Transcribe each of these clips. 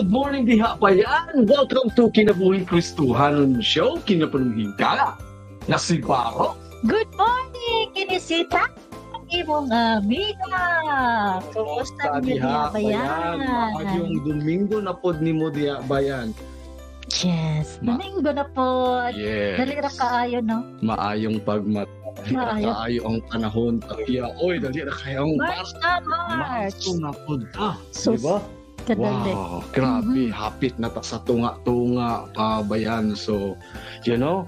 Good morning diha bayan! Welcome to Kinabuhing Kristuhanon Show, kinapunong higala na si Baro. Good morning, kinisita ang imong amiga. Kumusta ninyo diha bayan? Maayong Domingo na pod nimo diha bayan. Yes, Domingo na po. Yes. Dali ra kaayo, no? Maayong pagmat. Dali ra Maayo. Kaayo ang panahon. Tagiya, oy, dali ra kayo ang March na, March. Marso na pod ta. Sus, Diba? Kadali. Wow, grabe, hapit na ta sa tunga-tunga pa bayan. So, na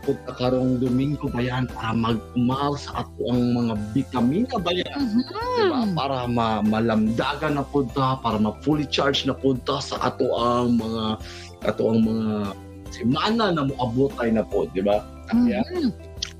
po ta karong Domingo bayan para magkumal sa ato ang mga bitamina bayan. Diba? Para malamdagan na po ta, para ma-fully charge na po ta sa ato ang mga semana na moabot ay na po, di ba? Kaya,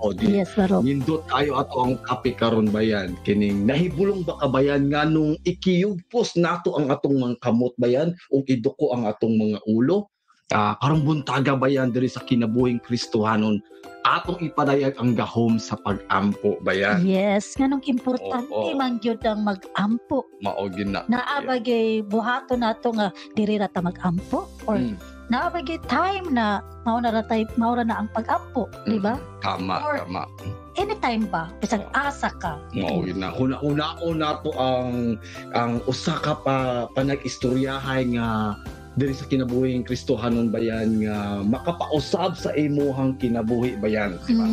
o di, Yes, Baro. nindot kayo ato ang kape karon bayan, kining nahibulong ba ka bayan nganong ikiyugpos nato ang atong mga kamot bayan ug iduko ang atong mga ulo? Karong buntaga bayan, diri sa Kinabuhing Kristohanon, atong ipadayag ang gahom sa pag-ampo bayan. Yes, nganong importante man gyud ang mag-ampo. Mao gyud na. Naa ba gyud buhaton nato nga diri ra ta mag-ampo or naa ba gyud time na mao na ra tay, mao ra na ang pag-ampo, di ba? Tama. Or anytime ba bisag asa ka? Mao gyud na. Huna-hunaon nato ang usa ka pa panag-istoryahay nga diri sa Kinabuhing Kristohanon bayan nga makapausab sa imuhang kinabuhi bayan, di ba?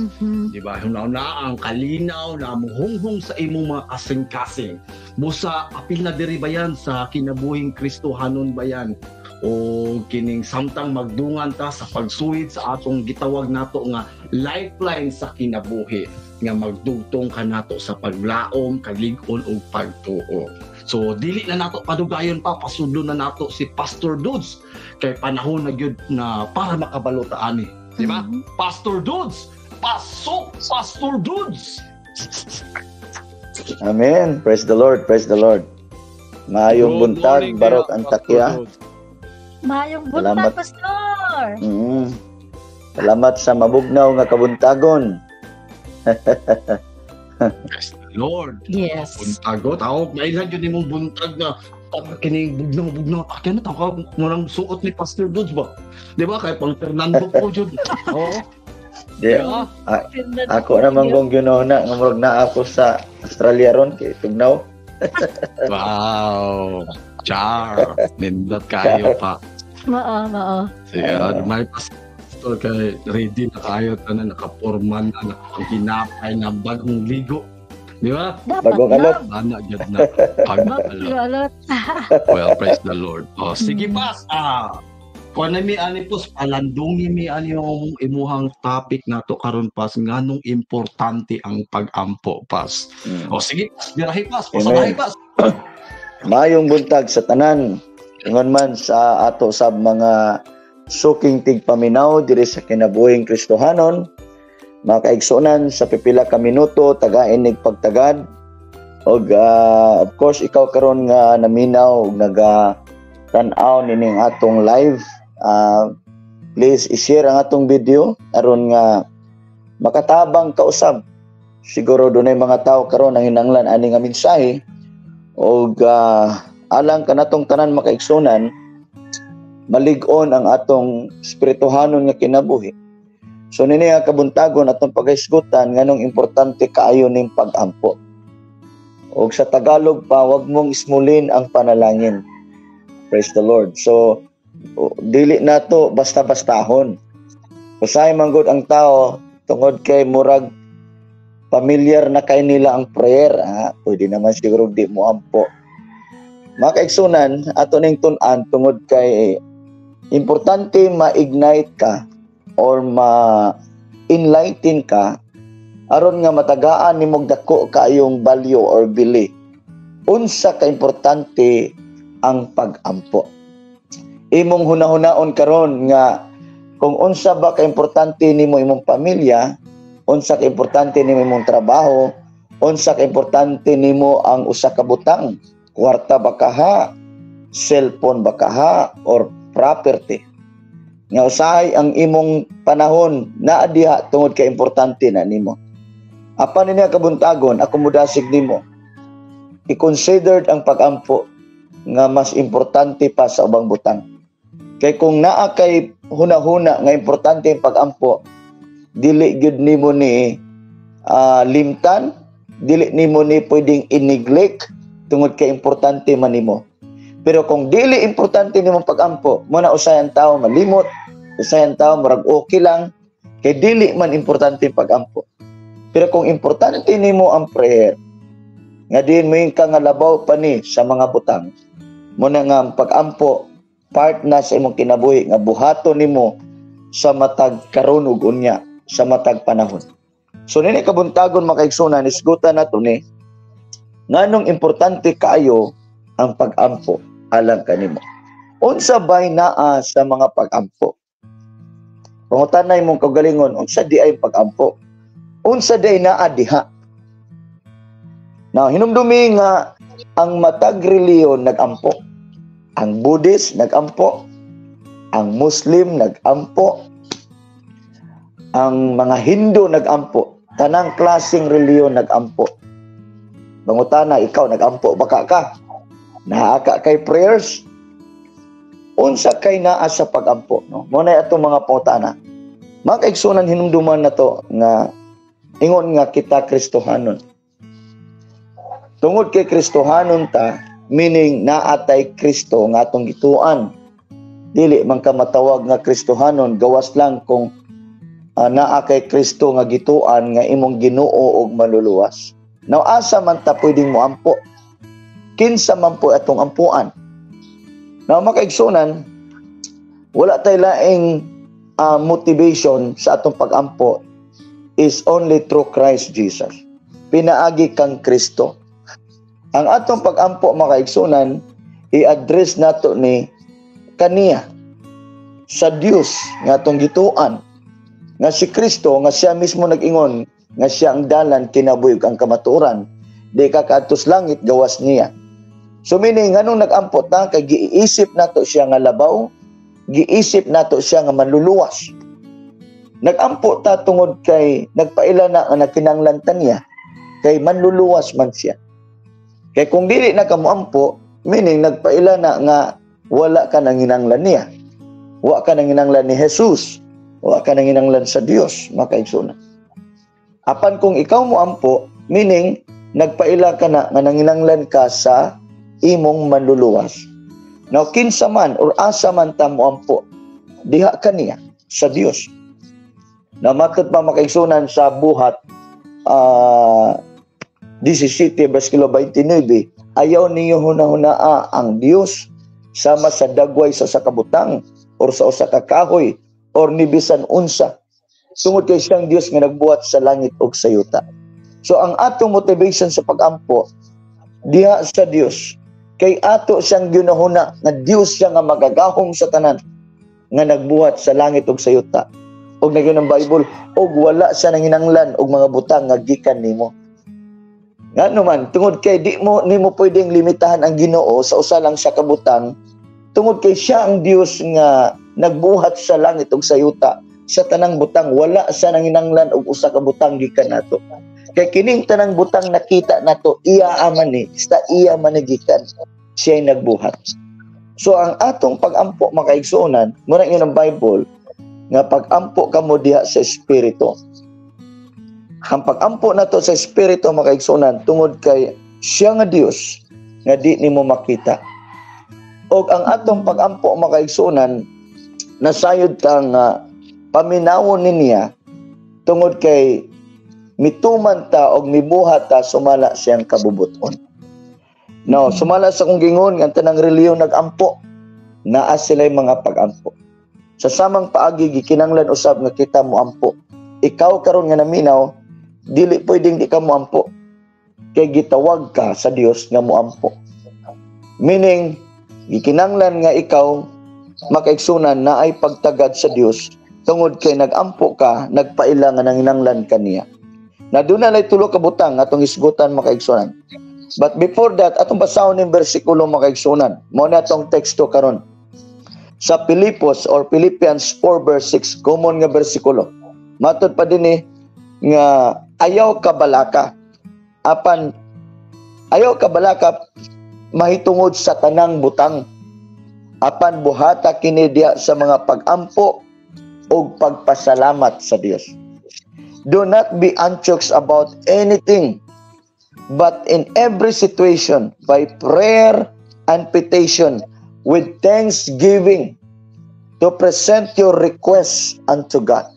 Di ba? Huna-huna ang kalinaw na muhunghong sa imong mga kasing-kasing. Busa apil na diri bayan sa Kinabuhing Kristohanon bayan o kining samtang magdungan ta sa pagsuhid sa atong gitawag nato nga lifeline sa kinabuhi nga magdugtong kanato sa paglaom, kalig-on ug pagtuo. So dili na nato padugayon pa, pasudlo na nato si Pastor Dudes kay panahon na gyud na para makabalo ta ani, di ba? Pastor Dudes, pasok Pastor Dudes. Amen. Praise the Lord, praise the Lord. Maayong Good buntag, morning, Barok diha, ang Pastor takya. Dudes. Maayong buntag, Salamat. Pastor. Salamat sa mabugnaw nga kabuntagon. Praise the Lord. Yes. Buntago, tao, mailan yun imong buntag na kining bugnaw-bugnaw. Takya na, tao, murang suot ni Pastor Dudes ba? Di ba? Kaya pang Fernando po yun. Oo. Di, Diba? ako naman kong ginuhuna, nga murag na ako sa Australia ron, kay tugnaw. Wow. Char. Nindot kayo pa. Mao, mao. Siya, may pastor kay ready na kayo, tanan nakaporma na, nakahinapay na bagong ligo. Di ba? Dapat Bagong na. alot. Ana, gyud na. Bagong Bagong alot. alot. Well, praise the Lord. Oh, sige pas. Kuan na mi ani pos palandungi mi ani yung imuhang topic nato karon pas, nganong importante ang pag-ampo pas. Oh, sige pas, birahi pas, pasadahi Amen. pas. Maayong buntag sa tanan. Ingon man sa ato sab mga suking tigpaminaw diri sa Kinabuhing Kristohanon, mga kaigsuonan, sa pipila ka minuto tagain nig pagtagad og of course ikaw karon nga naminaw og naga tan-aw nining atong live, please i-share ang atong video aron nga makatabang kausab. Siguro dunay mga tawo karon ang hinanglan ani nga mensahe og alang kanatong tanan makaigsuonan, malig-on ang atong espirituhanon nga kinabuhi. So nini nga kabuntagon atong paghisgutan nganong importante kaayo ning pag-ampo. Og sa Tagalog pa, wag mong ismulin ang panalangin. Praise the Lord. So dili nato basta-bastahon. Usahay man gud ang tao tungod kay murag familiar na kay nila ang prayer, ha? Pwede naman siguro di mo ampo. Mga kaigsunan, ato ning tun-an tungod kay importante ma-ignite ka or ma-enlighten ka aron nga matagaan nimog dako kaayong value or bili. Unsa ka importante ang pag-ampo. Imong hunahunaon karon nga kung unsa ba ka importante nimo imong pamilya, unsa ka importante nimo imong trabaho, unsa ka importante nimo ang usa ka butang, kwarta ba ka ha, cellphone ba ka ha, or property. Nga usahay ang imong panahon naa diha tungod kay importante na nimo. Apan niya kabuntagon, ako modasig nimo. I-considered ang pag-ampo. nga mas importante pa sa ubang butang. Kay kung naa kay hunahuna nga importante ang pag-ampo, dili gyud nimo ni limtan, dili nimo ni pwedeng i-neglect tungod kay importante man nimo. Pero kung dili importante nimo pag-ampo, mo na usahay ang tao malimot, usahay ang tao murag okay lang, kay dili man importante ang pag-ampo. Pero kung importante nimo ang prayer, nga diin mo ka nga labaw pa ni sa mga butang, mo na nga ang pag-ampo part na sa imong kinabuhi nga buhaton nimo sa matag karon ug unya, sa matag panahon. So nini kabuntagon, mga kaigsunan, isgutan nato ni nganong importante kaayo ang pag-ampo alang kanimo. Unsa bay naa sa mga pag-ampo? Pangutana imong kaugalingon, unsa di ay pag-ampo? Unsa di ay naa diha? Now, hinumdumi nga ang matag reliyon nagampo. Ang Buddhist nagampo, ang Muslim nagampo, ang mga Hindu nagampo, tanang klaseng reliyon nagampo. Pangutana, ikaw nagampo ba ka? Naa ka kay prayers? Unsa kay naa sa pagampo, no? Mo na atong mga pangutana. Mga kaigsunan, hinumduman na to nga ingon nga kita Kristohanon. Tungod kay Kristohanon ta, meaning naatay Kristo nga atong gituan. Dili man ka matawag nga Kristohanon gawas lang kung naa kay Kristo nga gituan nga imong Ginoo ug Manluluwas. Now asa man ta pwedeng moampo? Kinsa man po atong ampuan? Now, mga kaigsunan, wala tay laing motivation sa atong pagampo is only through Christ Jesus. Pinaagi kang Kristo. Ang atong pagampo, mga kaigsunan, i-address nato ni kaniya sa Dios nga atong gituan nga si Kristo, nga siya mismo nag-ingon nga siya ang dalan, kinabuhi ug ang kamatuoran, di ka kaadto sa langit gawas niya. So meaning, nganong nag-ampo ta? Kay giisip nato siya nga labaw, giisip nato siya nga manluluwas. Nag-ampo ta tungod kay nagpaila na nga nagkinahanglan ta niya, kay manluluwas man siya. Kay kung dili na ka moampo, meaning nagpaila na nga wala ka nanginanglan niya. Wa ka nanginanglan ni Jesus. Wa ka nanginanglan sa Dios, mga kaigsunan. Apan kung ikaw moampo, meaning nagpaila ka na nga nanginanglan ka sa imong manluluwas. Now, kinsa man or asa man ta moampo, diha kaniya sa Dios. Na matod pa, mga kaigsunan, sa Buhat 17 versikulo 29, "Ayaw ninyo hunahunaa ang Dios sama sa dagway sa sakabutang or sa usa ka kahoy or ni bisan unsa. Tungod kay siyang Dios nga nagbuhat sa langit ug sa yuta." So ang atong motivation sa pagampo diha sa Dios kay ato siyang ginahuna nga Dios siya nga magagahom sa tanan nga nagbuhat sa langit ug sa yuta. Ug nagyon ang Bible, og wala siya nanginanglan og mga butang nga gikan nimo. Ngano man, tungod kay di mo nimo pwedeng limitahan ang Ginoo sa usa lang siya kabutang, tungod kay siya ang Dios nga nagbuhat sa langit ug sa yuta, sa tanang butang, wala siya nanginanglan og usa ka butang gikan nato. Kay kining tanang butang nakita nato, iya man ni, sa iya man ni gikan, siya nagbuhat. So ang atong pagampo, mga kaigsuonan, muna yun ang Bible, nga pagampo kamo diha sa Espiritu. Ang pagampo nato sa Espiritu, mga kaigsuonan, tungod kay siya nga Dios nga di nimo makita. Og ang atong pagampo, mga kaigsuonan, nasayod ka nga paminawon niya tungod kay mituman ta og mibuhat ta sumala siyang kabubuton. Now, sumala sa kong gingon nga ang tanang reliyon nagampo, naa sila'y mga pagampo. Sa samang paagi, gikinanglan usab nga kita moampo. Ikaw karon nga naminaw, dili pwedeng di ka moampo. Kay gitawag ka sa Dios nga moampo. Meaning, gikinanglan nga ikaw, makaigsunan, na ay pagtagad sa Dios tungod kay nagampo ka, nagpaila nga nanginanglan ka niya. Na doon na tulo ka butang atong isgutan, mga kaigsunan. But before that, atong basahon ning bersikulo, mga kaigsunan. Mao na atong teksto karon. Sa Pilipos or Philippians 4 verse 6, common nga bersikulo. Matod pa din eh, nga ayaw kabalaka. Apan ayaw kabalaka, mahitungod sa tanang butang. Apan buhata kini diha sa mga pagampo ug pagpasalamat sa Dios. Do not be anxious about anything, but in every situation, by prayer and petition, with thanksgiving, to present your requests unto God.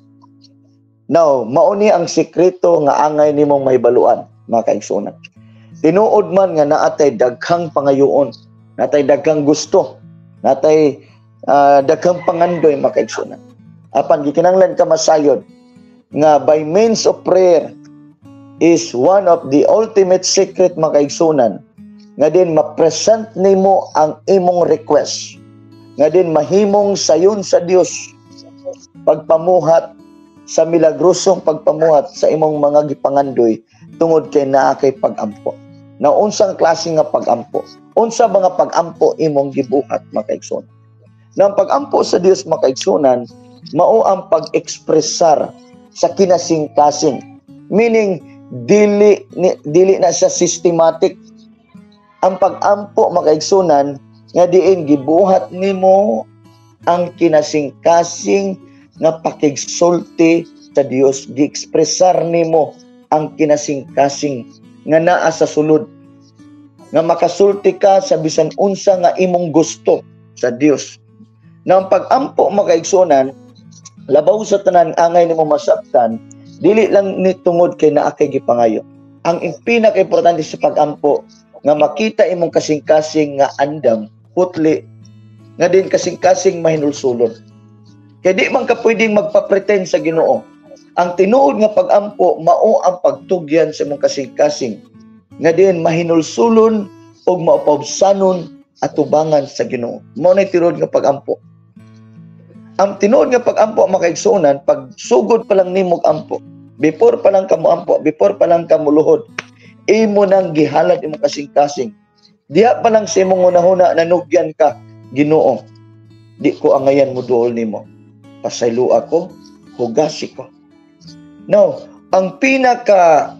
Now, mao ni ang sekreto nga angay nimong mahibaluan, mga kaigsuonan. Tinuod man nga naatay daghang pangayoon, natay daghang gusto, natay daghang pangandoy, mga kaigsuonan. Apan gikinahanglan ka masayod nga by means of prayer is one of the ultimate secret, mga kaigsuonan, nga din ma-present nimo ang imong request, nga din mahimong sayon sa Dios pagpamuhat sa milagrosong pagpamuhat sa imong mga gipangandoy tungod kay naa kay pagampo. Na unsang klase nga pagampo? Unsa mga pagampo imong gibuhat, mga kaigsuonan? Na ang pagampo sa Dios, mga kaigsuonan, mao ang pag-ekspresar sa kinasing-kasing. Meaning dili na siya systematic. Ang pagampo, mga kaigsuonan, nga diin gibuhat nimo ang kinasing-kasing nga pakigsulti sa Dios, gi-ekspresar nimo ang kinasing-kasing nga naa sa sulod, nga makasulti ka sa bisan unsa nga imong gusto sa Dios. Na ang pagampo, mga kaigsuonan, labaw sa tanan angay nimo masabtan, dili lang ni tungod kay naa kay gipangayo. Ang pinaka-importante sa pagampo nga makita imong kasing-kasing nga andam putli, nga din kasing-kasing mahinulsulon. Kay di man ka pwedeng magpa-pretend sa Ginoo. Ang tinuod nga pagampo mao ang pagtugyan sa imong kasing-kasing nga din mahinulsulon ug maupabsanon atubangan sa Ginoo. Mao na tinuod nga pagampo. Ang tinuod nga pagampo, mga kaigsuonan, pag sugod pa lang nimo ampo, before pa lang ka moampo, before pa lang ka muluhod, imo nang gihalad imong kasing-kasing. Diha pa lang sa imong hunahuna nanugyan ka, "Ginoo, di ko angayan mo duol nimo. Pasaylo ako, hugasi ko." Now, ang pinaka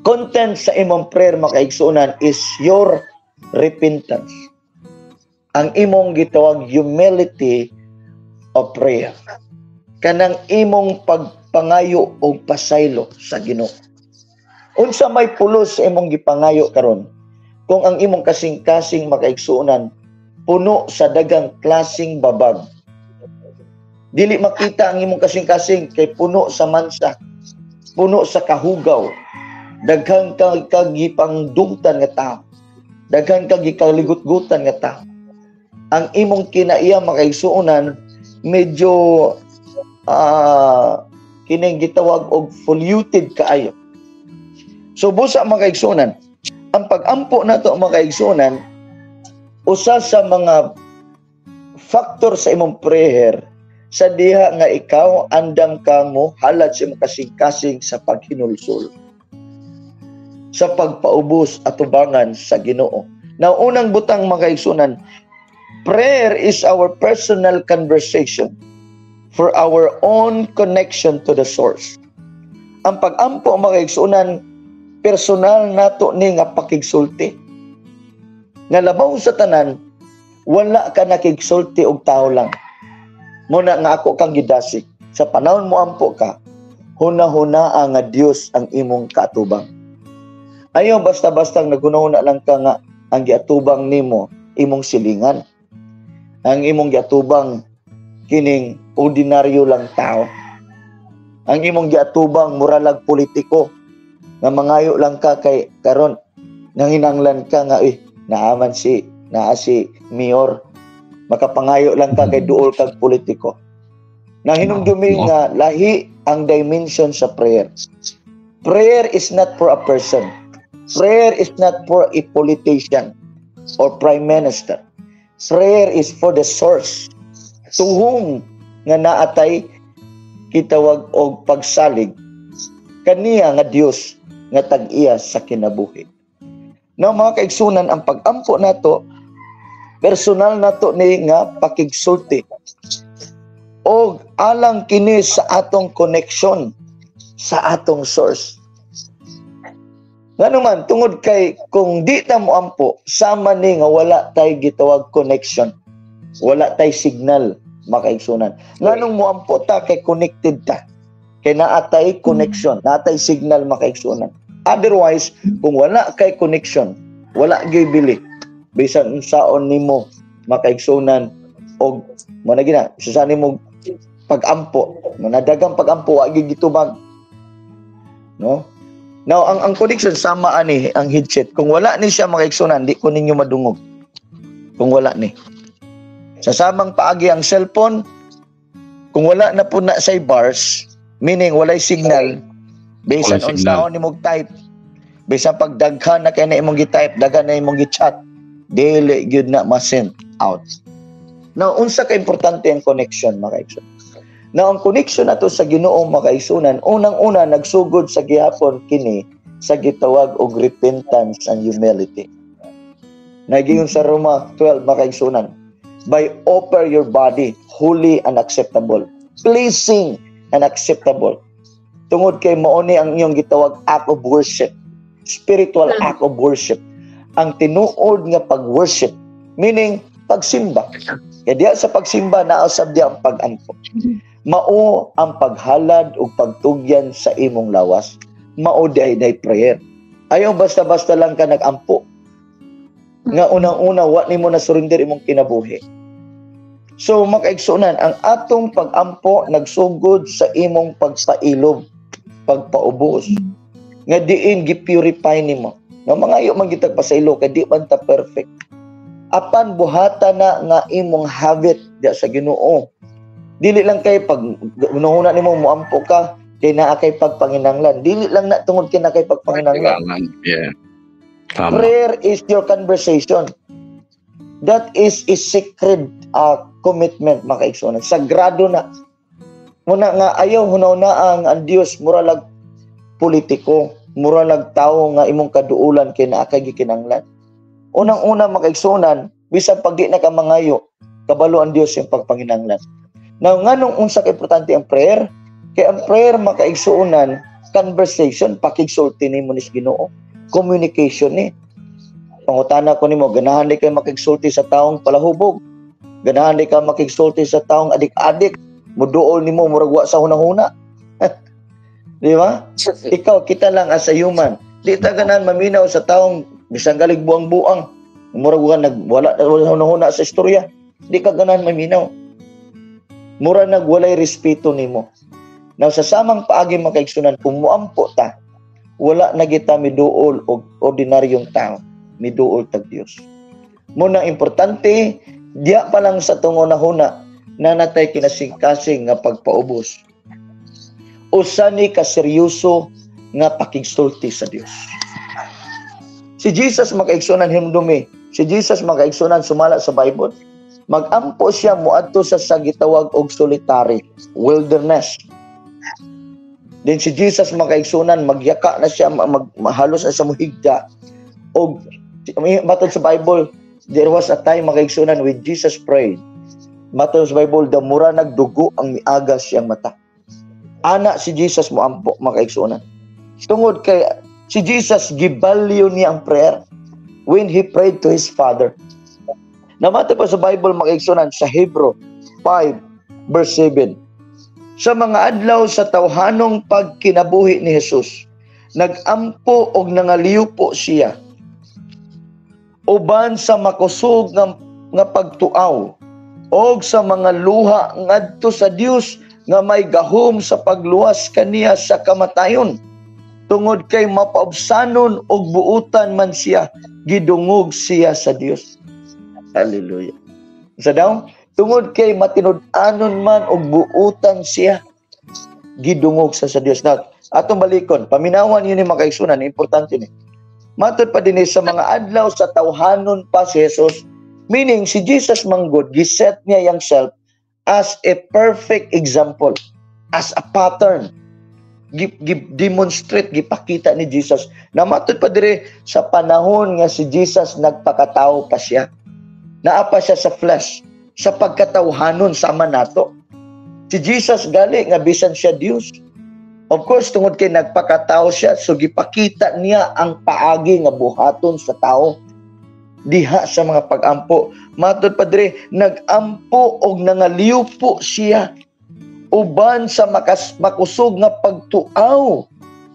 content sa imong prayer, mga kaigsuonan, is your repentance. Ang imong gitawag humility of prayer. Kanang imong pagpangayo og pasaylo sa Ginoo. Unsa may pulos sa imong gipangayo karon kung ang imong kasing-kasing, mga kaigsuonan, puno sa dagang klasing babag? Dili makita ang imong kasing-kasing kay puno sa mansa, puno sa kahugaw, daghan ka kagipangdugtan nga tao, daghan ka gikaligut-gutan nga tao. Ang imong kinaiya, mga kaigsuonan, medyo kining gitawag og polluted kaayo. So busa, mga kaigsuonan, ang pag-ampo nato, mga kaigsuonan, usa sa mga factor sa imong prayer sa diha nga ikaw andam ka mo halad sa imong kasing-kasing sa paghinulsol, sa pagpaubos atubangan sa Ginoo. Now, unang butang, mga kaigsuonan, prayer is our personal conversation for our own connection to the source. Ang pag-ampo, mga kaigsuonan, personal nato ni nga pakigsulti. Nga labaw sa tanan, wala ka nakigsulti og tao lang. Muna nga ako kang gidasig. Sa panahon mo ampo ka, huna-hunaa nga Dios ang imong kaatubang. Ayaw basta-basta naghunahuna lang ka nga ang giatubang nimo imong silingan. Ang imong giatubang kining ordinaryo lang tao. Ang imong giatubang muralag politiko nga mangayo lang ka kay karon nanginanglan ka nga eh naaman si naa si mayor, makapangayo lang ka kay duol kag politiko. Nahinumdumi nga lahi ang dimension sa prayer. Prayer is not for a person. Prayer is not for a politician or prime minister. Prayer is for the source to whom nga naatay kitawag og pagsalig kaniya nga Dios nga tag-iya sa kinabuhi. Now, mga kaigsuonan, ang pag-ampo nato, personal nato ni nga pakigsulti. Og alang kini sa atong connection sa atong source. Ngano man, tungod kay kung di ta moampo, sama ni nga wala tay gitawag connection. Wala tay signal, makaigsunan. Nganong moampo ta? Kay connected ta. Kay naa tay connection, naa tay signal, makaigsunan. Otherwise, kung wala kay connection, wala gyud bili. Bisan unsaon nimo, makaigsunan, og mo na gina sa nimo pag-ampo, mo nadagang pag-ampo, wa gyud gitubag. No? Now, ang connection sama ani ang headset. Kung wala ni siya, makaigsunan, di ko ninyo madungog. Kung wala ni. Sa samang paagi ang cellphone, kung wala na po na sa bars, meaning walay signal, bisan Walay signal. Unsaon nimo type, bisan pagdaghan na kay na imong gi-type, daghan na imong gi-chat, dili gyud na ma-send out. Now, unsa ka importante ang connection, makaigsunan? Now, ang connection nato sa Ginoo, makaigsunan, unang-una nagsugod sa gihapon kini sa gitawag og repentance and humility. Nagiyon sa Roma 12, makaigsunan, by offer your body holy and acceptable, pleasing and acceptable. Tungod kay mao ni ang inyong gitawag act of worship, spiritual act of worship. Ang tinuod nga pag-worship, meaning pagsimba. Kaya diya sa pagsimba, nausab diya ang pag-ampo. Mao ang paghalad ug pagtugyan sa imong lawas. Mao diay day prayer. Ayaw basta-basta lang ka nag-ampo. Nga unang-una, wa nimo na surrender imong kinabuhi. So makaigsunan, ang atong pag-ampo nagsugod sa imong pagpailob, pagpaubos. Nga diin gi-purify nimo. Nga mangayo man gitag pasaylo kay di man ta perfect. Apan buhata na nga imong habit diya sa Ginoo. Dili lang kay pag unahuna nimo moampo ka kay naa kay pagpanginanglan. Dili lang na tungod kay naa kay pagpanginanglan. Kailangan. Yeah. Tama. Prayer is your conversation. That is a sacred commitment, makaigsunan. Sagrado na. Muna nga ayaw hunaw na ang Dios mura lag politiko, mura lag tawo nga imong kaduulan kay naa kay gikinanglan. Unang-una, makaigsunan, bisan pag di na ka mangayo, kabalo ang Dios yung pagpanginanglan. Now, nganong unsa ka importante ang prayer? Kay ang prayer, makaigsuonan, conversation, pakigsulti nimo ni Ginoo. Communication ni. Pangutana ko nimo, ganahan di kay makigsulti sa taong palahubog? Ganahan di ka makigsulti sa taong adik-adik? Muduol nimo murag wa sa hunahuna. Di ba? Ikaw, kita lang as a human. Di ta ganahan maminaw sa taong bisan galig buang-buang. Murag wa nag wala wala hunahuna sa istorya. Di ka ganahan maminaw. Mura nagwalay respeto nimo. Now, sa samang paagi, makaigsunan, kung muampo ta, wala na kita miduol og ordinaryong tao, miduol tag Dios. Muna importante, diya pa lang sa tungo-nahuna na natay kinasing-kasing nga pagpaubos. Usa ni ka seryoso nga pakigsulti sa Dios. Si Jesus, makaigsunan, hinumdumi. Si Jesus, makaigsunan, sumala sa Bible, magampo siya moadto sa gitawag og solitary wilderness. Then si Jesus, makaigsunan, magyaka na siya, halos na siya mohigda. Og matod sa Bible, there was a time, makaigsunan, when Jesus prayed. Matod sa Bible, the mura nagdugo ang miagas siyang mata. Ana si Jesus moampo, makaigsunan. Tungod kay si Jesus gibalyo niya ang prayer when he prayed to his Father. Namata pa sa Bible, makaigsunan, sa Hebrew 5 verse 7. Sa mga adlaw sa tawhanong pagkinabuhi ni Jesus, nagampo og nangaliwpo siya uban sa makusog nga pagtuaw og sa mga luha ngadto sa Dios nga may gahom sa pagluwas kaniya sa kamatayon. Tungod kay mapaubsanon og buutan man siya, gidungog siya sa Dios. Hallelujah. Sa daw, tungod kay matinud-anon man og buutan siya, gidungog sa Dios. Now, atong balikon, paminawan yun ni makaigsunan, importante ni. Matod pa din sa mga adlaw sa tawhanon pa si Jesus, meaning si Jesus manggod, giset niya yang self as a perfect example, as a pattern. Gi-demonstrate, gipakita ni Jesus. Na matod pa dire sa panahon nga si Jesus nagpakatao pa siya. Naa pa siya sa flesh, sa pagkatawhanon sama nato. Si Jesus gali nga bisan siya Dios, Of course, tungod kay nagpakatao siya, so gipakita niya ang paagi nga buhaton sa tao diha sa mga pag-ampo. Matod pa diri, nag-ampo og nangaliwpo siya uban sa makusog nga pagtuaw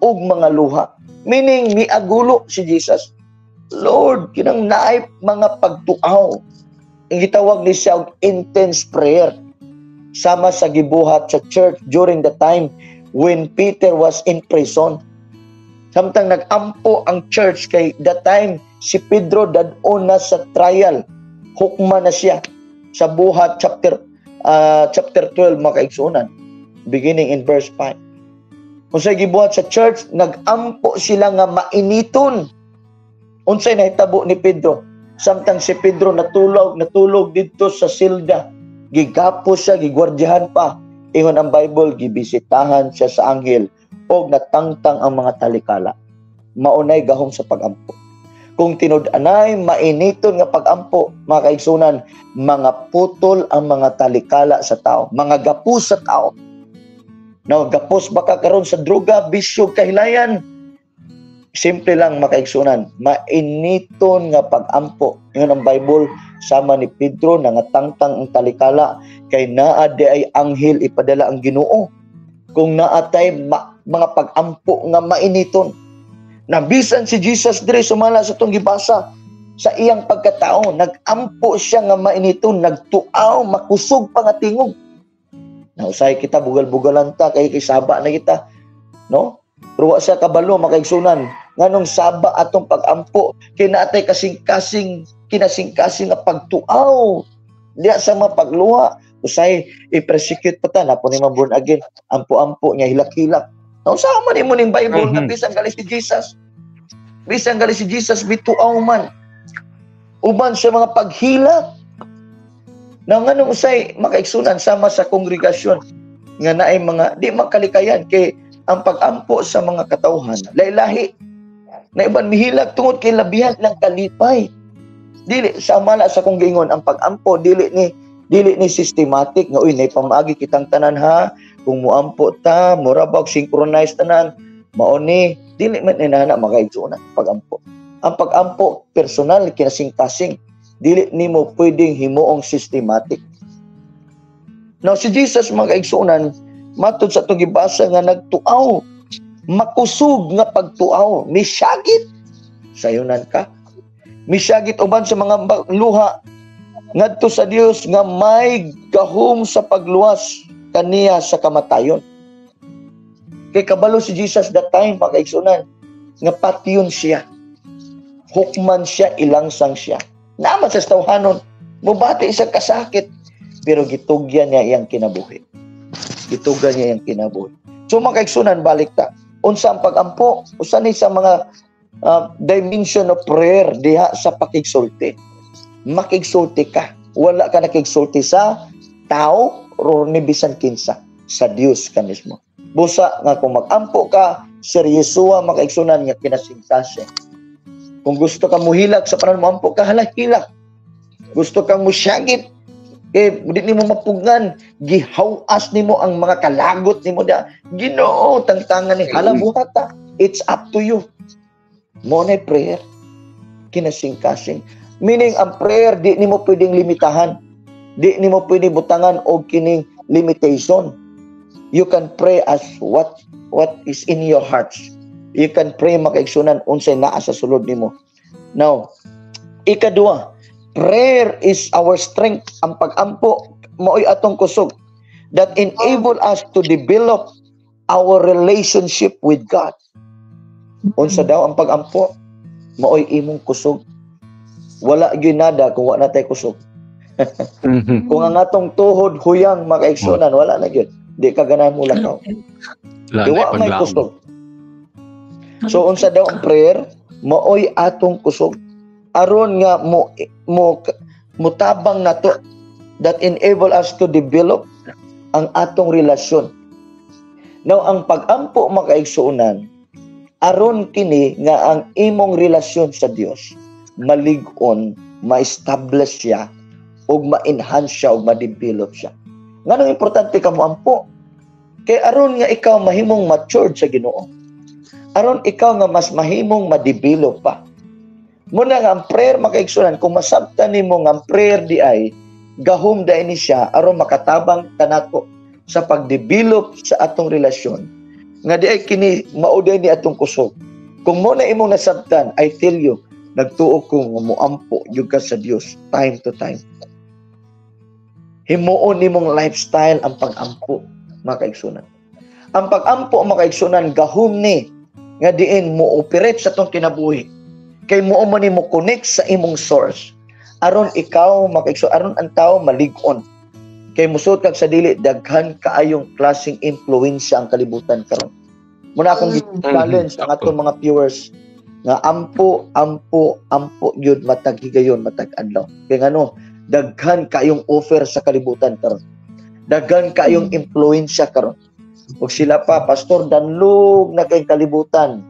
og mga luha. Meaning, miagulo si Jesus. Lord, kinang naay mga pagtuaw. Ang gitawag ni siya og intense prayer. Sama sa gibuhat sa church during the time when Peter was in prison. Samtang nag-ampo ang church kay that time si Pedro dad-on na sa trial. Hukma na siya sa Buhat chapter 12, mga kaigsuonan, beginning in verse 5. Kung sa gibuhat sa church, nag-ampo sila nga mainiton. Unsay nahitabo ni Pedro? Samtang si Pedro natulog didto sa silda, gigapos siya, gigwardyahan pa. Ingon ang Bible, gibisitahan siya sa anghel og natangtang ang mga talikala. Maunay gahom sa pag-ampo. Kung tinud-anay mainiton nga pag-ampo, mga kaigsunan, mga putol ang mga talikala sa tao, mga gapos sa tao. Now, gapos ba ka karon sa droga, bisyo, kahilayan? Simple lang, mga kaigsunan, mainiton nga pag-ampo. Ingon ang Bible, sama ni Pedro, nangatangtang ang talikala, kay naa di ay anghel ipadala ang Ginoo. Kung naa tay mga pag-ampo nga mainiton. Nabisan si Jesus diri sumala sa itong gibasa sa iyang pagkatao, nag-ampo siya nga mainiton, nagtuaw, makusog pa nga tingog. Nausay kita, bugal-bugalan ta, kay saba na kita. No? Pero wa siya kabalo, makaigsunan, nganong saba atong pag-ampo, kay naatay kasing-kasing, kinasing-kasing nga pagtuaw, diya sa mga pagluha. Usay, i-persecute pa ta, napo ni born again, ampo-ampo niya, hilak-hilak. Nausa man nimo ning Bible, nga bisan gali si Jesus. Bisan gali si Jesus, bituaw man. Uban sa mga paghilak. Na nganong usay makaigsunan sama sa kongregasyon nga naay mga di makalikayan kay ang pag-ampo sa mga katawhan lahi-lahi. Na iban mihilak tungod kay labihan lang kalipay. Dili sama na sa kong giingon ang pag-ampo dili ni systematic nga uy nay pamaagi kitang tanan ha, kung muampo ta mura ba og synchronize tanan mao ni, dili man inana makaigsuonan pag-ampo. Ang pag-ampo personal, kinasing-kasing, dili nimo pwedeng himuong systematic. Now si Jesus, mga kaigsuonan, matud sa atong gibasa nga nagtuaw, makusog nga pagtuaw, misyagit sayunan ka. Misyagit uban sa mga luha ngadto sa Dios nga may gahom sa pagluwas kaniya sa kamatayon. Kay kabalo si Jesus that time, mga kaigsuonan, nga patyon siya. Hukman siya, ilangsang siya. Naman sa tawhanon, mubati siya kasakit, pero gitugyan niya iyang kinabuhi. Gitugyan niya iyang kinabuhi. So mga kaigsunan, balik ta. Unsa ang pag-ampo? Usa ni sa mga dimension of prayer diha sa pakigsulti. Makigsulti ka. Wala ka nakigsulti sa tao o ni bisan kinsa, sa Dios ka mismo. Busa nga kung mag-ampo ka, seryosoa makaigsunan nga kinasingkasing. Kung gusto ka muhilak sa panahon mo ampo ka, hala hilak. Gusto kang musyagit, eh di nimo mapugngan, gihawas nimo ang mga kalagot nimo da. Ginoo, tangtangan ni hala buhata. It's up to you. Mo na prayer. Kinasingkasing. Meaning ang prayer di nimo pwedeng limitahan. Di nimo pwede butangan og kining limitation. You can pray as what is in your hearts. You can pray makaigsunan unsay naa sa sulod nimo. Now, ikadua, prayer is our strength. Ang pag-ampo mao'y atong kusog that enable us to develop our relationship with God. Unsa daw ang pag-ampo? Mao'y imong kusog. Wala gyud nada kung wa na tay kusog. Kung ang atong tuhod huyang makaigsunan, wala na gyud. Di ka ganahan mo lakaw. Wa may kusog. So unsa daw ang prayer? Maoy atong kusog aron nga mo mutabang nato that enable us to develop ang atong relasyon. Now ang pag-ampo makaigsuonan aron kini nga ang imong relasyon sa Dios malig-on, ma-establish siya ug ma-enhance siya ug ma-develop siya. Nganong importante ka mo ampo? Kay aron nga ikaw mahimong matured sa Ginoo. Aron ikaw nga mas mahimong ma-develop pa. Muna nga ang prayer, makaigsunan, kung masabtan nimo nga ang prayer di ay gahom dai ni siya aron makatabang kanato sa pag-develop sa atong relasyon nga di ay kini mao ni atong kusog. Kung mo na imong nasabtan, I tell you, nagtuo ko nga moampo gyud ka sa Dios time to time. Himuon nimong lifestyle ang pag-ampo, mga kaigsunan. Ang pag-ampo, mga kaigsunan, gahom ni nga diin mo operate sa atong kinabuhi. Kay mo man mo connect sa imong source. Aron ikaw, mga aron ang tao malig-on. Kay musod kag sa dili, daghan kaayong klaseng impluwensya ang kalibutan karon. Muna akong challenge ang atong mga viewers nga ampo, ampo, ampo yun matag higayon, matag adlaw. Kay ngano, daghan kayong offer sa kalibutan karon. Daghan kayong impluwensya karon. Ug sila pa, "Pastor, danlog na kay kalibutan."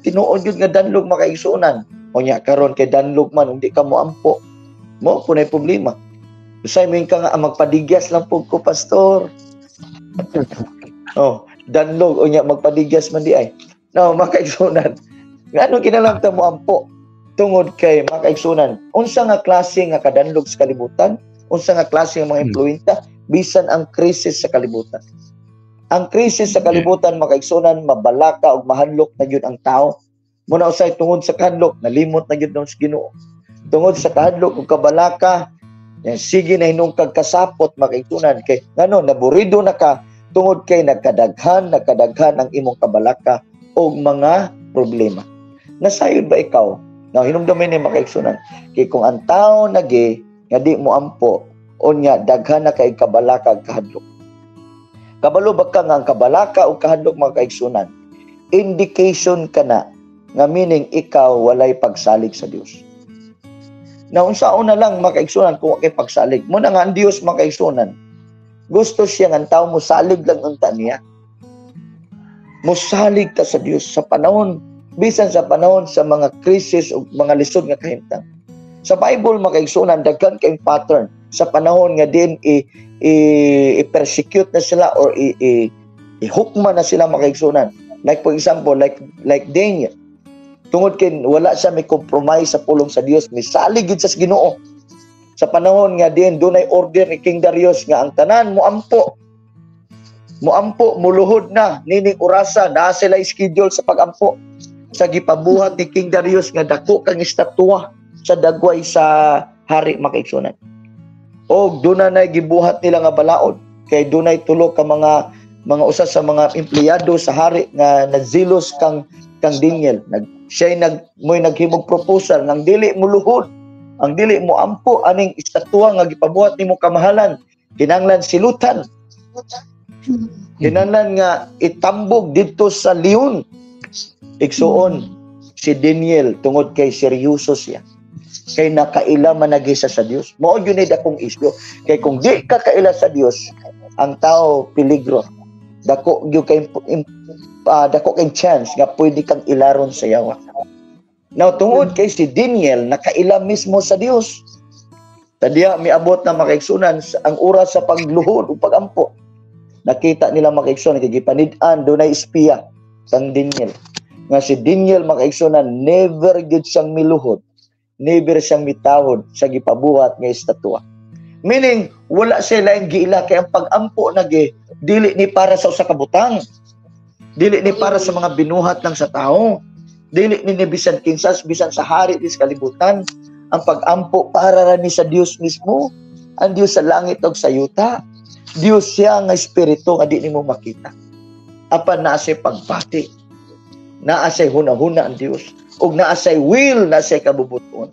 Tinuod yun nga danlog, makaigsuonan. O nya karon kay danlog man, hindi ka mo ampo. Mo po na problema. Usay mo ka nga, "Magpadigyas lang po ko, Pastor." Oh, danlog o nya magpadigyas man di ay. No, makaigsunan. Ngano kinahanglan ta mo ampo? Tungod kay, makaigsunan, unsa nga klase nga kadanlog sa kalibutan, unsa nga klase nga mga impluwensya, bisan ang krisis sa kalibutan. Ang krisis sa kalibutan, makaigsunan, mabalaka ug mahadlok na gyud ang tao. Muna usay tungod sa kahadlok, nalimot na gyud sa Ginoo. Tungod sa kahadlok ug kabalaka, yan, sige na hinung kag kasapot, makaigsunan, kay ngano naburido na ka tungod kay nagkadaghan, nagkadaghan ang imong kabalaka og mga problema. Nasayod ba ikaw? Now, hinumdumin ni, makaigsunan, kay kung ang tao nagi nga di mo ampo, unya daghan na kay kabalaka ug kahadlok. Kabalo ba ka nga ang kabalaka o kahadlok, mga kaigsunan, indication ka na nga meaning ikaw walay pagsalig sa Dios. Na unsaon na lang, mga kaigsunan, kung kay pagsalig? Mo na nga ang Dios, mga kaigsunan, gusto siya nga ang tao mo salig lang unta niya. Mosalig ta sa Dios sa panahon, bisan sa panahon sa mga krisis o mga lisod nga kahimtang. Sa Bible, mga kaigsunan, daghan kayong pattern sa panahon nga din i, i, i-persecute na sila or i, i, i-hukma na sila, mga kaigsunan. Like for example, like Daniel. Tungod kay wala siya may compromise sa pulong sa Dios, may salig gid sa Ginoo. Sa panahon nga din dunay order ni King Darius nga ang tanan moampo. Moampo, muluhod na nining orasa, naa sila schedule sa pagampo. Sa gipabuhat ni King Darius nga dako kang estatwa sa dagway sa hari, makaigsunan. Og doon na gibuhat nila nga balaod kay dunay tulo ka mga usa sa mga empleyado sa hari nga nazilos kang Daniel. Nag siya nag mo'y naghimog proposal nang dili mo luhod, ang dili mo ampo aning estatwa nga gipabuhat nimo kamahalan, kinahanglan silutan, kinahanglan nga itambog didto sa leon. Igsuon, si Daniel, tungod kay seryoso siya kay nakaila man sa Dios. Mao gyud ni dakong isyu kay kung di ka kaila sa Dios, ang tao peligro, dako gyud kay dako kay chance nga pwede kang ilaron sa yawa. Now, tungod kay si Daniel nakaila mismo sa Dios, tadiya miabot na, makaigsunan, ang oras sa pagluhod o pagampo. Nakita nila, makaigsunan, kay gipanid-an, dunay espiya kang Daniel. Nga si Daniel, makaigsunan, never gyud siyang miluhod, never siyang mitahod sa gipabuhat nga estatwa. Meaning, wala sila yung giila kay ang pagampo nagi dili ni para sa usa ka butang. Dili ni para sa mga binuhat lang sa tao. Dili ni bisan kinsas, bisan sa hari dis kalibutan. Ang pagampo para ra ni sa Dios mismo. Ang Dios sa langit ug sa yuta. Dios siya nga espiritu nga di nimo makita. Apan naa siya pagbati. Naa siya hunahuna ang Dios. Ug naa siya will, naa siya kabubuton.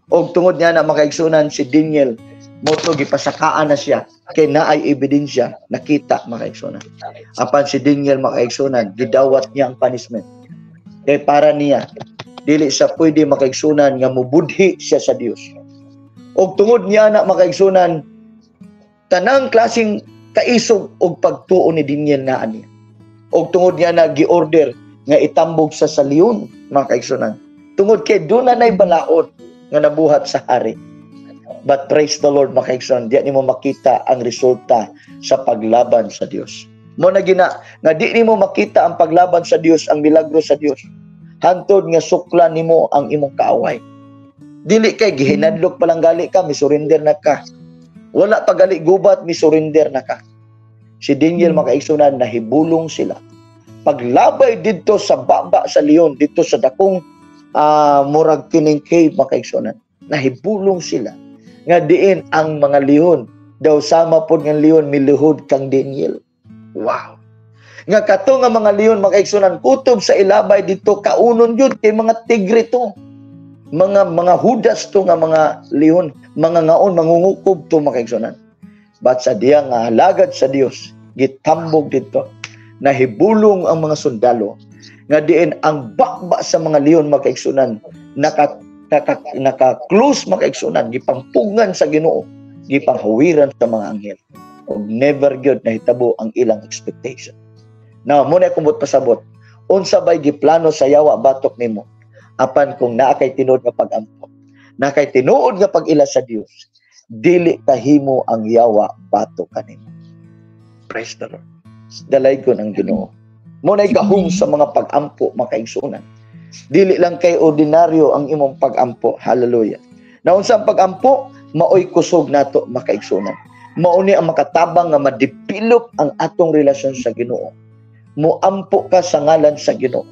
Og tungod niya na, makaigsunan, si Daniel moto gipasakaan na siya kay naay ebidensya nakita, makaigsunan. Apan si Daniel, makaigsunan, gidawat niya ang punishment. Kay para niya dili sa pwede, makaigsunan, nga mubudhi siya sa Dios. Og tungod niya na, makaigsunan, tanang klaseng kaisog og pagtuo ni Daniel naa niya. Og tungod niya na gi-order nga itambog sa leon, mga kaigsunan. Tungod kay doon na balaod nga nabuhat sa hari. But praise the Lord, mga kaigsunan, diyan nimo makita ang resulta sa paglaban sa Dios. Mo na gina nga di nimo makita ang paglaban sa Dios, ang milagro sa Dios, hantod nga suklan nimo ang imong kaaway. Dili kay gihinadlok pa lang gali ka, misurrender na ka. Wala pa gali gubat, misurrender na ka. Si Daniel, mga kaigsunan, nahibulong sila. Paglabay didto sa baba sa leon, didto sa dakong murag kining cave, mga kaigsunan, nahibulong sila nga diin ang mga leon daw sama pod nga leon miluhod kang Daniel. Wow. Nga kato nga mga leon, mga kaigsunan, kutob sa ilabay dito kaunon gyud kay mga tigre to. Mga hudas to nga mga leon, mga ngaon mangungukob to, mga kaigsunan. But sa diya nga halagad sa Dios, gitambog dito, nahibulong ang mga sundalo nga diin ang bakba sa mga leon, mga kaigsunan, naka naka naka-close, mga kaigsunan, gipangpugngan sa Ginoo, gipanghawiran sa mga anghel ug never gyud nahitabo ang ilang expectation. Now, muna akong pasabot. Unsa bay giplano sa yawa batok nimo? Apan kung naa kay tinuod nga pag-ampo, naa kay tinuod nga pag-ila sa Dios, dili kahimo ang yawa batok kanimo. Praise the Lord. Dalaygon ang Ginoo. Mo nay gahom sa mga pag-ampo, mga kaigsuonan. Dili lang kay ordinaryo ang imong pag-ampo. Hallelujah. Na unsa ang pag-ampo? Maoy kusog nato, mga kaigsuonan. Mao ni ang makatabang nga ma-develop ang atong relasyon sa Ginoo. Muampo ka sa ngalan sa Ginoo.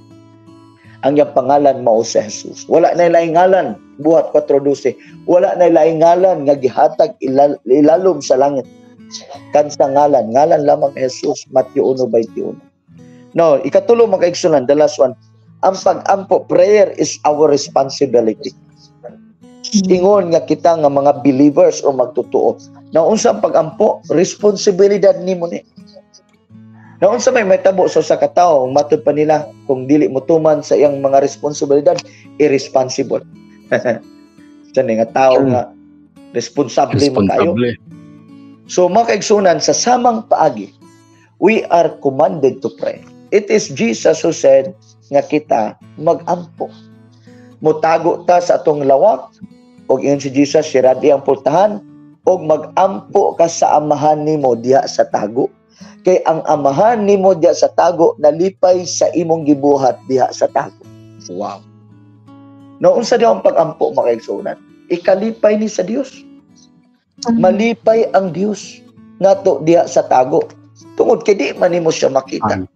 Ang iyang pangalan mao si Jesus. Wala na laing ngalan, Buhat 4:12. Wala na laing ngalan nga gihatag ilalom sa langit kansa ngalan, ngalan lamang Jesus, Matthew 1:21. No, ikatulo, mga kaigsunan, the last one. Ang pag-ampo, prayer is our responsibility. Ingon nga kita nga mga believers o magtotoo. Na unsa ang pag-ampo, responsibilidad nimo ni. Na unsa may mahitabo sa usa ka tawo, matud pa nila kung dili mo tuman sa iyang mga responsibilidad, irresponsible. Sa nga tao nga responsable mo kayo. Responsable. So mga kaigsunan, sa samang paagi, we are commanded to pray. It is Jesus who said nga kita magampo. Mutago ta sa atong lawak, og ingon si Jesus, siradi ang pultahan, og magampo ka sa amahan nimo diha sa tago. Kay ang amahan nimo diha sa tago nalipay sa imong gibuhat diha sa tago. Wow. No, unsa daw ang pag-ampo, mga kaigsunan? Ikalipay ni sa Dios. Malipay ang Dios nato diha sa tago. Tungod kay di man nimo siya makita.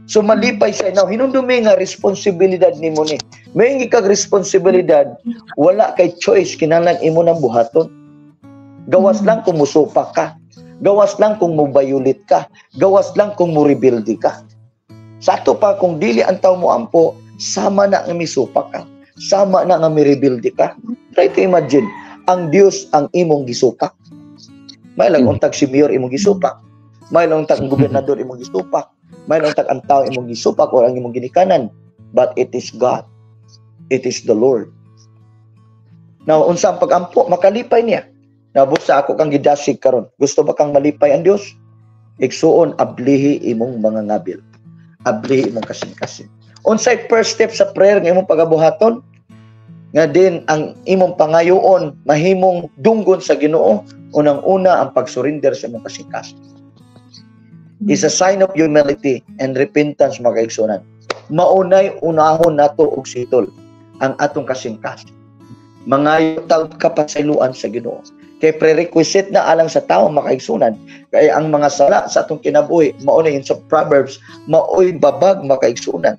So malipay siya. Now, hinumdumi nga responsibilidad nimo ni. May kag responsibilidad, wala kay choice, kinahanglan imo nang buhaton. Gawas lang kung musupak ka. Gawas lang kung mubayulit ka. Gawas lang kung murebelde ka. Sa ato pa, kung dili ang tao mo ampo, sama na nga misupak ka. Sama na nga mirebelde ka. Try to imagine, ang Dios ang imong gisupak. May lang untag si mayor imong gisupak. May lang untag ang gobernador imong gisupak. May lang untag ang tao imong gisupak o ang imong ginikanan. But it is God. It is the Lord. Now, unsa ang pag-ampo, makalipay niya. Nabusa ako kang gidasig karon. Gusto ba kang malipay ang Dios? Igsuon, ablihi imong mga ngabil. Ablihi imong kasing-kasing. Unsay first step sa prayer nga imong pagabuhaton? Nga din ang imong pangayoon mahimong dunggon sa Ginoo, unang-una ang pagsurrender sa imong kasing-kasing. Is a sign of humility and repentance, mga kaigsunan. Maunay unahon nato og sitol ang atong kasing-kasing. Mangayo tag kapasayloan sa Ginoo. Kay prerequisite na alang sa tao, mga kaigsunan, kay ang mga sala sa atong kinabuhi, mao na yun sa Proverbs, maoy babag, mga kaigsunan,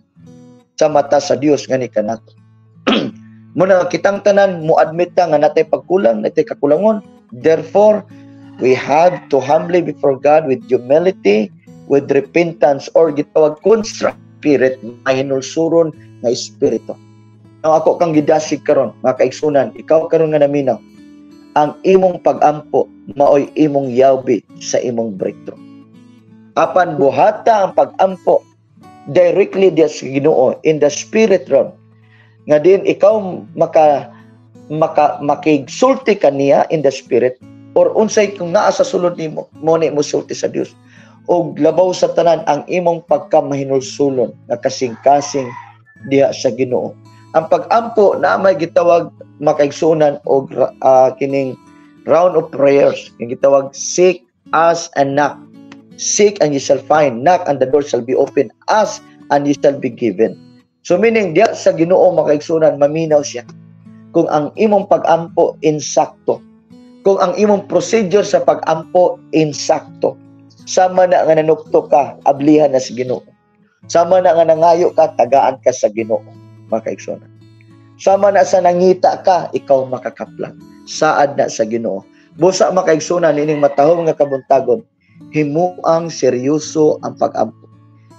sa mata sa Dios ngani kanato. Muna kitang tanan mo admit ta nga natay pagkulang, natay kakulangon. Therefore, we have to humbly before God with humility, with repentance or gitawag contrite spirit, mahinulsuron nga espiritu. Now, ako kang gidasig karon, mga kaigsunan, ikaw karon nga naminaw, ang imong pag-ampo maoy imong yawbi sa imong breakthrough. Apan buhata ang pag-ampo directly diya sa Ginoo in the spirit realm nga din ikaw maka maka makigsulti kaniya in the spirit or unsay kung naa sa sulod nimo mo ni mo sulti sa Dios, og labaw sa tanan ang imong pagkamahinulsulon nga kasing-kasing diha sa Ginoo. Ang pag-ampo na may gitawag, mga kaigsuonan, og kining round of prayers nga gitawag seek, ask and knock. Seek and you shall find, knock and the door shall be open, ask and you shall be given. So meaning diya sa Ginoo, mga kaigsunan, maminaw siya kung ang imong pag-ampo insakto, kung ang imong procedure sa pag-ampo insakto. Sama na nga nanukto ka, ablihan na sa Ginoo. Sama na nga nangayo ka, tagaan ka sa Ginoo, mga kaigsunan. Sama na sa nangita ka, ikaw makakaplang. Saad na sa Ginoo. Busa, mga kaigsunan, ining matahom nga kabuntagon, himuang seryoso ang pag-ampo.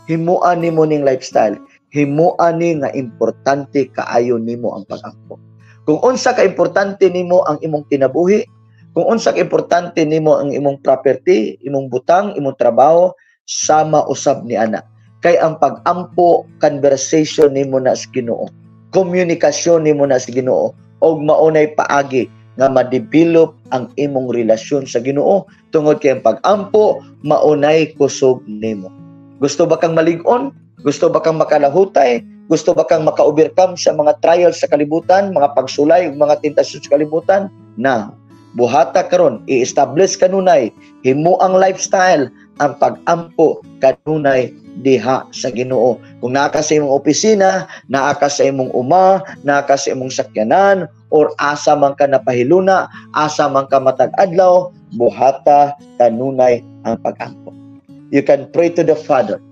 Himuan nimo ning lifestyle. Himuan ni nga importante kaayo nimo ang pag-ampo. Kung unsa ka importante nimo ang imong kinabuhi, kung unsa ka importante nimo ang imong property, imong butang, imong trabaho, sama usab ni ana. Kay ang pag-ampo, conversation nimo na sa Ginoo. Komunikasyon nimo na sa Ginoo og maunay paagi nga ma-develop ang imong relasyon sa Ginoo tungod kay ang pag-ampo maunay kusog nimo. Gusto ba kang malig-on? Gusto ba kang makalahutay? Gusto ba kang maka-overcome sa mga trials sa kalibutan, mga pagsulay ug mga tentasyon sa kalibutan? Na buhata karon, i-establish kanunay, himo ang lifestyle ang pag-ampo kanunay diha sa Ginoo. Kung naa ka sa imong opisina, naa ka sa imong uma, naa ka sa imong sakyanan, or asa man ka napahiluna, asa man ka matag adlaw, buhata kanunay ang pag-ampo. You can pray to the Father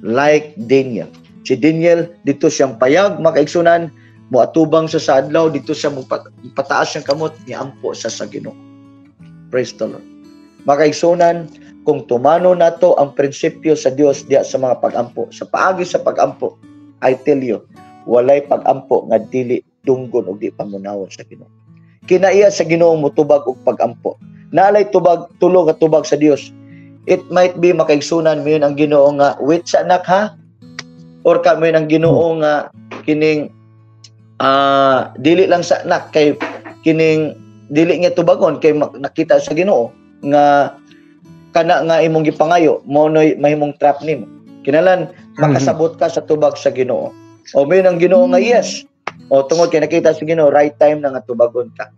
like Daniel. Si Daniel, dito siyang payag, mga kaigsunan, moatubang siya sa adlaw, dito siya pataas siyang kamot, niampo siya sa Ginoo. Praise the Lord. Mga kaigsunan, kung tumano nato ang prinsipyo sa Dios diya sa mga pag-ampo, sa paagi sa pag-ampo, I tell you, walay pag-ampo nga dili dunggon og di pamunawon sa Ginoo. Kinaiya sa Ginoo motubag og pag-ampo. Naalay tubag, tulo ka tubag sa Dios. It might be, mga kaigsunan, moingon ang Ginoo nga, "Wait sa anak ha," or ka moingon ang Ginoo nga kining dili lang sa anak kay kining dili niya tubagon kay nakita sa Ginoo nga kana nga imong gipangayo mo noy mahimong trap nimo. Kinalan makasabot ka sa tubag sa Ginoo. O moingon ang Ginoo nga yes. O tungod kay nakita sa Ginoo, right time na nga tubagon ka.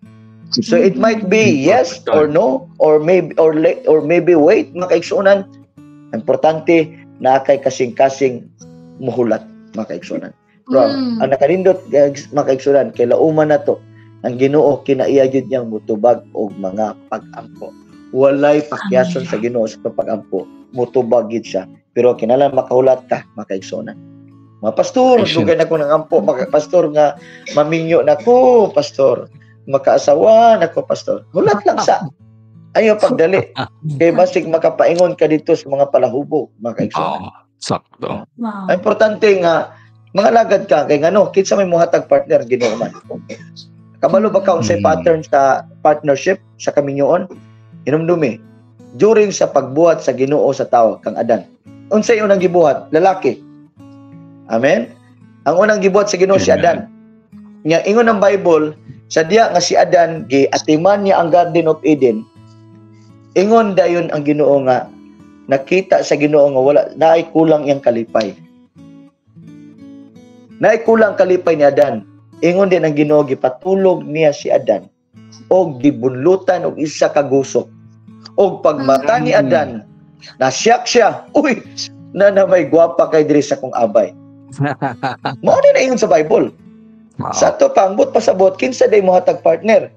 So it might be yes or no or maybe or maybe wait, mga kaigsuonan. Importante na kay kasing-kasing muhulat, mga kaigsuonan. Pero ang nakanindot, mga kaigsuonan, kay lauman na to ang Ginoo, kinaiya gyud niyang mutubag og mga pag-ampo. Walay pakyason sa Ginoo sa pag-ampo, mutubag gid siya. Pero kinahanglan makahulat ka, mga kaigsuonan. Mga pastor, dugay na ko nang-ampo, mga pastor, nga maminyo na ko, pastor. Makaasawa na ko, pastor. Hulat lang sa. Ayaw pagdali. Kay basig makapaingon ka dito sa mga palahubog, mga kaigsuonan. Oh, sakto. Wow. Ang importante nga mga lagad ka kay ngano, kinsa may mohatag partner? Ginoo man. Kabalo ba ka unsay pattern sa partnership sa kaminyoon? Hinumdumi during sa pagbuhat sa Ginoo sa tawo kang Adan. Unsay unang gibuhat? Lalaki. Amen. Ang unang gibuhat sa Ginoo si Amen. Adan. Nya ingon ang Bible sa diya nga si Adan giatiman niya ang Garden of Eden. Ingon dayon ang Ginoo nga nakita sa Ginoo nga wala naay kulang iyang kalipay. Naay kulang kalipay ni Adan. Ingon din ang Ginoo, gipatulog niya si Adan og gibunlutan og isa ka gusok. Og pagmata ni Adan, nasyak siya. "Uy, na na may gwapa kay diri sa kong abay." Mao ni na ingon sa Bible. Sa ato pa, ang buot pasabot, kinsa day mohatag partner?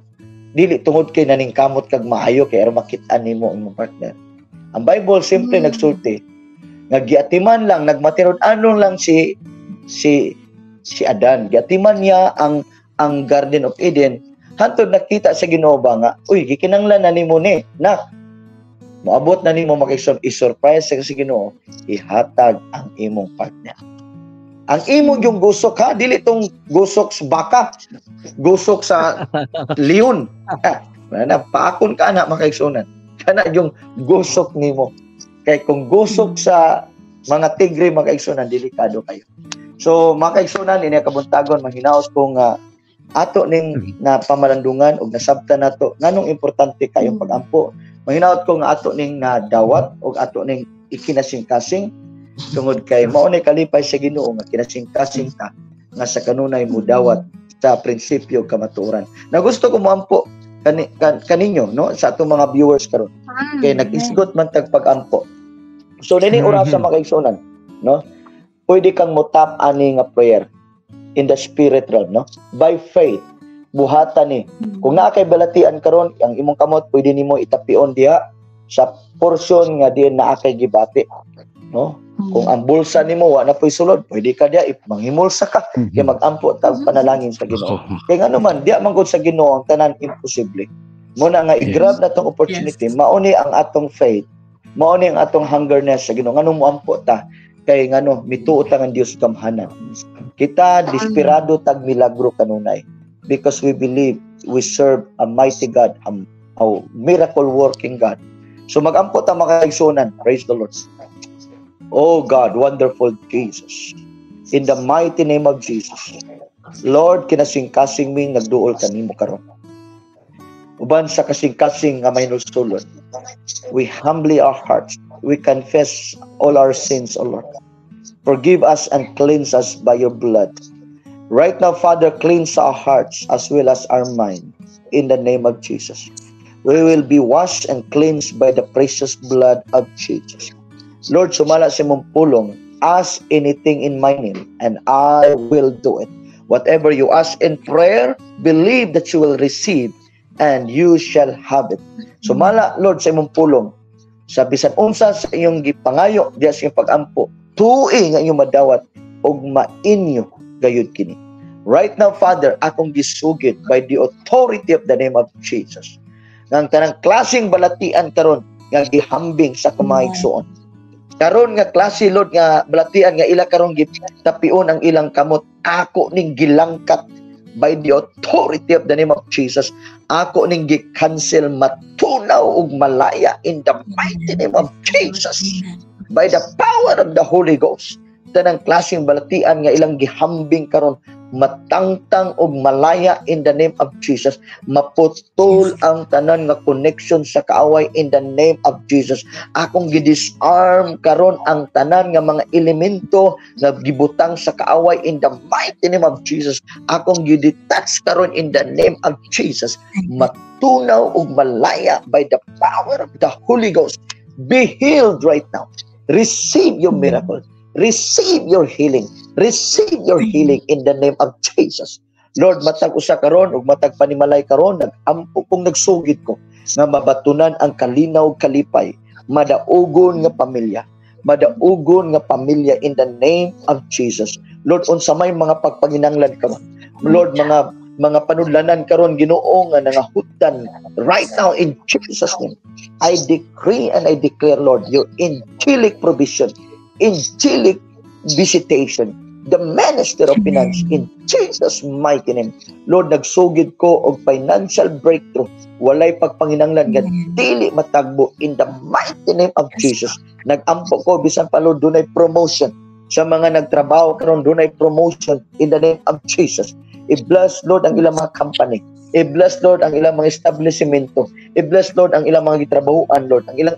Dili tungod kay naningkamot kag maayo kay aron makit-an nimo ang imong partner. Ang Bible simple nagsulti nga giatiman lang, nagmatinud-anon lang si Adan. Giatiman niya ang Garden of Eden hantod nakita sa Ginoo ba nga, "Uy, gikinanglan na nimo ni, nak." Moabot na nimo, makigson, i-surprise sa Ginoo, ihatag ang imong partner. Ang imo yung gusok ha, dili tong gusok sa baka, gusok sa leon. Ha, na paakon ka na, mga kaigsunan. Kana yung gusok nimo. Kay kung gusok sa mga tigre, mga kaigsunan, delikado kayo. So mga kaigsunan, ini kabuntagon manghinaot ko nga ato ning na pamalandungan og nasabtan nato nganong importante kayong pag-ampo. Manghinaot ko nga ato ning nadawat og ato ning ikinasingkasing tungod kay mao ni kalipay sa Ginoo nga kinasingkasing ta nga sa kanunay mudawat sa prinsipyo kamatuoran. Na gusto ko moampo kaninyo, no, sa atong mga viewers karon. Kay nag-isgot man tag pag-ampo. So nini orasa, mga kaigsunan, no? Pwede kang motap ani nga prayer in the spirit realm, no? By faith, buhatan ni. Kung naa kay balatian karon, ang imong kamot pwede nimo itapion diha sa portion nga diin naa kay gibati, no? Kung ang bulsa nimo wa na po'y sulod, pwede ka diha manghimulsa ka kay magampo ta og panalangin sa Ginoo. Kay ngano man diya man gud sa Ginoo ang tanan imposible. Mo na nga i-grab na tong opportunity. Mao ni ang atong faith. Mao ni ang atong hungerness sa Ginoo. Ngano moampo ta? Kay ngano mituo ta nga Dios gamhanan. Kita desperado tag milagro kanunay because we believe we serve a mighty God, a miracle working God. So magampo ta, mga kaigsunan. Praise the Lord. Oh God, wonderful Jesus. In the mighty name of Jesus. Lord, kinasing-kasing mi nagduol kanimo karon. Uban sa kasing-kasing nga may sulod. We humbly our hearts. We confess all our sins, O Lord. Forgive us and cleanse us by your blood. Right now, Father, cleanse our hearts as well as our mind. In the name of Jesus. We will be washed and cleansed by the precious blood of Jesus. Lord, sumala sa imong pulong, "Ask anything in my name, and I will do it." Whatever you ask in prayer, believe that you will receive, and you shall have it. Sumala, Lord, sa imong pulong, sa bisan unsa sa iyong gipangayo diya sa iyong pag-ampo, tuoi nga inyong madawat ug mainyo gayud kini. Right now, Father, akong gisugid by the authority of the name of Jesus. Nga ang tanang klaseng balatian karon nga gihambing sa akong mga igsuon. Karon nga klase, Lord, nga balatian nga ila karon gitapion ang ilang kamot, ako ning gilangkat by the authority of the name of Jesus. Ako ning gi-cancel, matunaw ug malaya in the mighty name of Jesus. By the power of the Holy Ghost. Tanang klaseng balatian nga ilang gihambing karon, matangtang og malaya in the name of Jesus. Maputol ang tanan nga connection sa kaaway in the name of Jesus. Akong gidisarm karon ang tanan nga mga elemento nga gibutang sa kaaway in the mighty name of Jesus. Akong gidetach karon in the name of Jesus. Matunaw og malaya by the power of the Holy Ghost. Be healed right now. Receive your miracle. Receive your healing. Receive your healing in the name of Jesus. Lord, matag usa karon ug matag panimalay karon, nag-ampo kong nagsugid ko nga mabatunan ang kalinaw kalipay, madaugon nga pamilya, madaugon nga pamilya in the name of Jesus. Lord, unsa may mga pagpanginanglan karon. Lord, mga panudlanan karon, Ginoo, nga nangahutan right now in Jesus' name. I decree and I declare, Lord, your angelic provision, angelic visitation, the Minister of Finance in Jesus' mighty name. Lord, nagsugid ko og financial breakthrough. Walay pagpanginanglan nga dili matagbo in the mighty name of Jesus. Nagampo ko bisan pa, Lord, dunay promotion sa mga nagtrabaho karon, dunay promotion in the name of Jesus. I-bless, Lord, ang ilang mga company. I-bless, Lord, ang ilang mga establishmento. I-bless, Lord, ang ilang mga gitrabahuan, Lord, ang ilang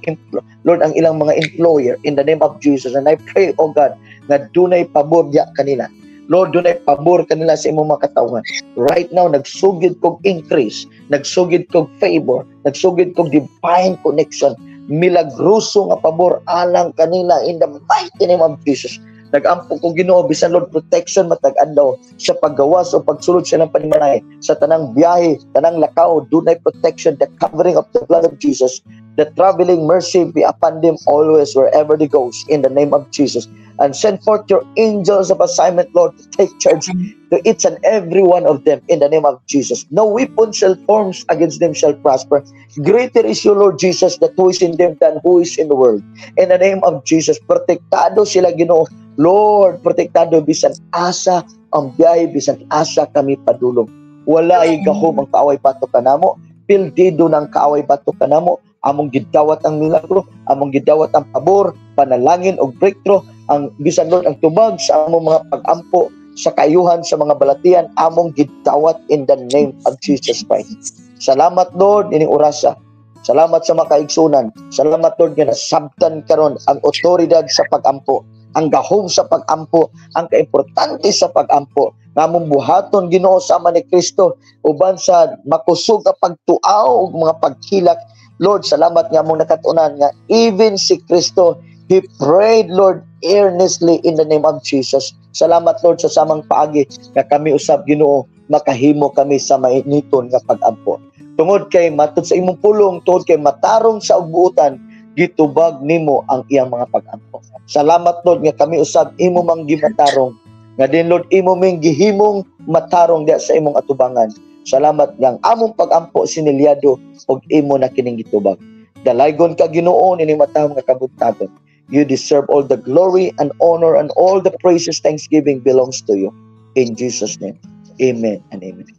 Lord, ang ilang mga employer in the name of Jesus. And I pray, oh God, nga dunay pabor diya kanila. Lord, dunay pabor kanila sa imong mga katawhan. Right now, nagsugid kog increase, nagsugid kog favor, nagsugid kog divine connection, milagroso nga pabor alang kanila in the mighty name of Jesus. Nagampo ko, Ginoo, bisan, Lord, protection matag adlaw sa paggawas o pagsulod sa ilang panimalay, sa tanang biyahe, tanang lakaw, dunay protection, the covering of the blood of Jesus. The traveling mercy be upon them always wherever they goes in the name of Jesus. And send forth your angels of assignment, Lord, to take charge to each and every one of them in the name of Jesus. No weapon shall forms against them shall prosper. Greater is you, Lord Jesus, that who is in them than who is in the world. In the name of Jesus, protektado sila, Ginoo. Lord, protektado bisan asa ang biyahe, bisan asa kami padulong. Wala ay gahom ang kaaway batok kanamo. Pildido ng kaaway batok kanamo. Among gidawat ang milagro, among gidawat ang pabor, panalangin og breakthrough, ang bisan, Lord, ang tubag sa among mga pagampo sa kaayuhan sa mga balatian, among gidawat in the name of Jesus Christ. Salamat, Lord, ining orasa. Salamat sa mga kaigsunan. Salamat, Lord, nga nasabtan karon ang otoridad sa pagampo, ang gahom sa pagampo, ang kaimportante sa pagampo. Nga among buhaton, Ginoo, sama ni Kristo uban sa makusog nga pagtuaw ug mga pagkilak. Lord, salamat nga among nakatunan nga even si Kristo He prayed, Lord, earnestly in the name of Jesus. Salamat, Lord, sa samang paagi nga kami usab, Ginoo, makahimo kami sa mainiton nga pag-ampo. Tungod kay matud sa imong pulong, tungod kay matarong sa ugbuotan, gitubag nimo ang iyang mga pag-ampo. Salamat, Lord, nga kami usab imo mang gimatarong. Nga din, Lord, imo ming gihimong matarong diya sa imong atubangan. Salamat nga ang among pag-ampo sinilyado og imo na kining gitubag. Dalaygon ka, Ginoo, nining matahom nga kabuntagon. You deserve all the glory and honor and all the praises, thanksgiving belongs to you. In Jesus' name. Amen and amen.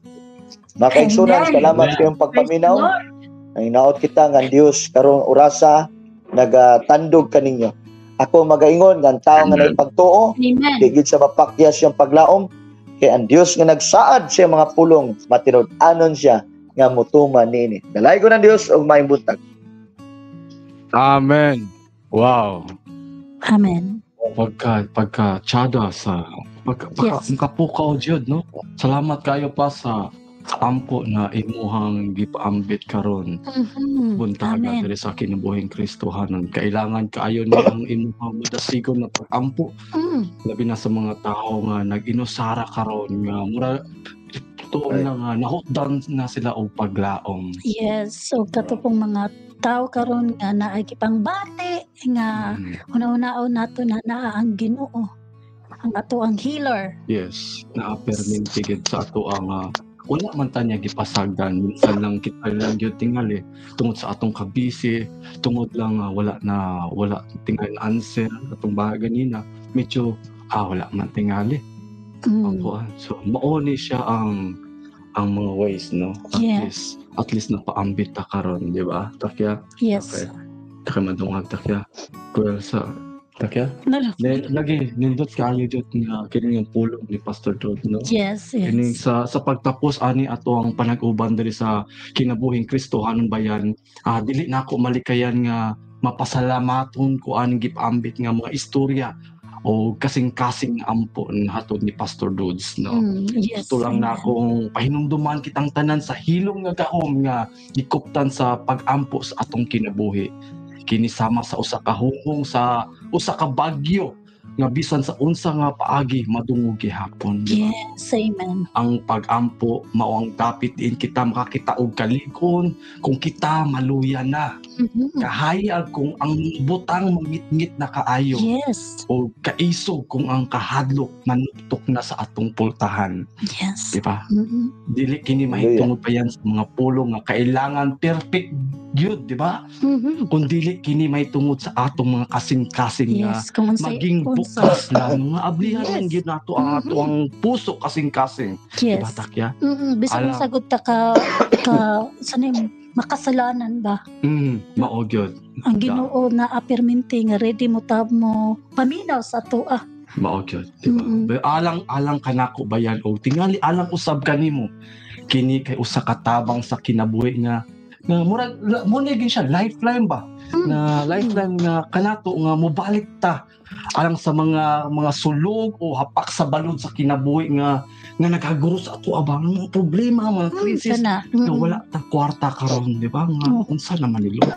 Mga kaigsunan, salamat sa iyong pagpaminaw. Ang inaot kita nga ang Dios karong orasa nagatandog kaninyo. Ako magaingon nga ang tao nga naipagtuo, di gid sa mapakyas yung paglaom, kay ang Dios nga nagsaad sa iyang mga pulong, matinud-anon siya nga mutuman niini. Dalaygon ang Dios ug maayong buntag. Amen. Wow. Amen. Pagka tsada sa pagka, makapukaw jud, no? Salamat kayo pa sa ampo na imuhang gipaambit karon. Buntaga diri sa kinabuhing Kristohanon. Kailangan kaayo ni ang imuhang madasigon na pag-ampo. Labi na sa mga tao nga nag-inusara karon nga mura tuon na nga nahutdan na sila og paglaom. Yes, so kato pong mga tao karon nga naay gipangbati nga una-unaon nato na naa ang Ginoo, ang ato ang healer. Yes, naa perminti gid sa ato ang wala man ta niya gipasagdan, minsan lang kita lang gyud tingali tungod sa atong kabisi, tungod lang wala na wala tingali na answer atong bahay ganina, medyo wala man tingali. So mao ni siya ang mga ways, no? At least napaambit ta karon, di ba? Takya. Yes. Okay. Takya madungag takya. Well, sa takya. Lagi nindot kaayo jud nga kini ang pulong ni Pastor Dod, no? Yes, yes. Kini sa pagtapos ani ato ang panag-uban diri sa kinabuhing Kristohanon bayan, dili nako malikayan nga mapasalamaton ko aning gipaambit nga mga istorya o kasing-kasing ampo hatod ni Pastor Dudes, no? Yes. Gusto lang na akong pahinumduman kitang tanan sa hilom nga gahom nga gikuptan sa pag-ampo sa atong kinabuhi. Kini sama sa usa ka hunghong sa usa ka bagyo nga bisan sa unsa nga paagi madungog gihapon. Yes, amen. Ang pag-ampo mao ang dapit diin kita makakita og kalig-on kung kita maluya na. Kahayag kung ang butang mangitngit na kaayo. Yes. O kaisog kung ang kahadlok manuktok na sa atong pultahan. Yes. Diba? Dili kini mahitungod pa yan sa mga pulong nga kailangan perfect yun, diba? Kung dili kini mahitungod sa atong mga kasing-kasing nga maging bukas na mga ablihan yes. Gyud nato ang ato ang puso kasing-kasing. Yes. Diba, Takya? Bisan sagot ta ka sanay makasalanan ba? Mao gyud. Ang Ginoo na apirminti nga ready mo tab mo paminaw sa atoa. Mao gyud, diba? Alang-alang kanako bayan og tingali alang usab kanimo. Kini kay usa ka tabang sa kinabuhi nga murag mo na gyud siya lifeline ba? Na lifeline nga kanato nga mobalik ta alang sa mga sulog o hapak sa balod sa kinabuhi nga nagaguro sa ato abang mga problema, mga krisis nga wala ta kwarta karon, di ba? Nga unsa naman ni Lord?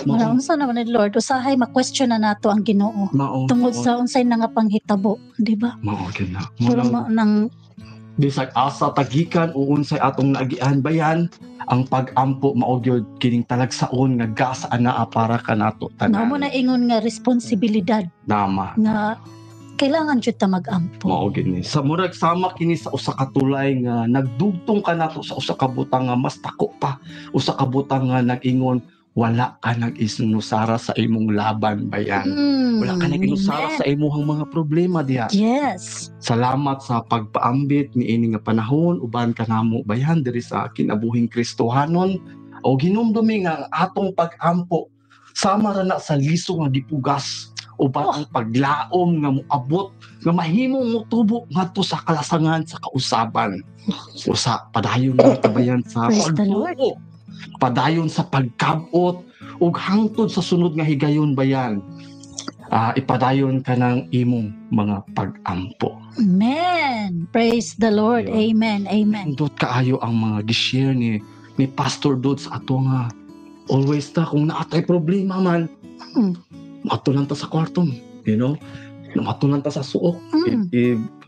Wala unsa naman ni Lord. Usahay ma-question na nato ang Ginoo tungod sa unsay nga panghitabo, di ba? Mao gyud na. Pero nang bisag asa tagikan o unsay atong naagian bayan, ang pag-ampo mao gyud kining talagsaon nga gasa anaa para kanato tanan. Mao na ingon nga responsibilidad. Tama. Nga kailangan jud ta mag-ampo. Mao gyud ni. Sa murag sama kini sa usa ka tulay nga nagdugtong kanato sa usa ka butang nga mas tako pa, usa ka butang nga nag-ingon wala ka nag-isinusara sa imong laban bayan. Wala ka nag-inusara sa imong mga problema diha. Yes. Salamat sa pagpaambit niini nga panahon uban kanamo bayan diri sa kinabuhing Kristohanon o ginumdumi nga ang atong pag-ampo sama ra na sa liso nga gipugas uban ang paglaom nga moabot nga mahimong motubo ngadto sa kalasangan sa kausaban. Usa padayon na tabayan sa pagtuo, padayon sa pagkabot ug hangtod sa sunod nga higayon bayan. Ipadayon ka ng imong mga pag-ampo. Amen. Praise the Lord. Ayun. Amen. Amen. Dot kaayo ang mga gi-share ni Pastor Dot sa ato nga always ta kung naatay problema man. Maadto lang ta sa kwarto, Maadto lang ta sa suok.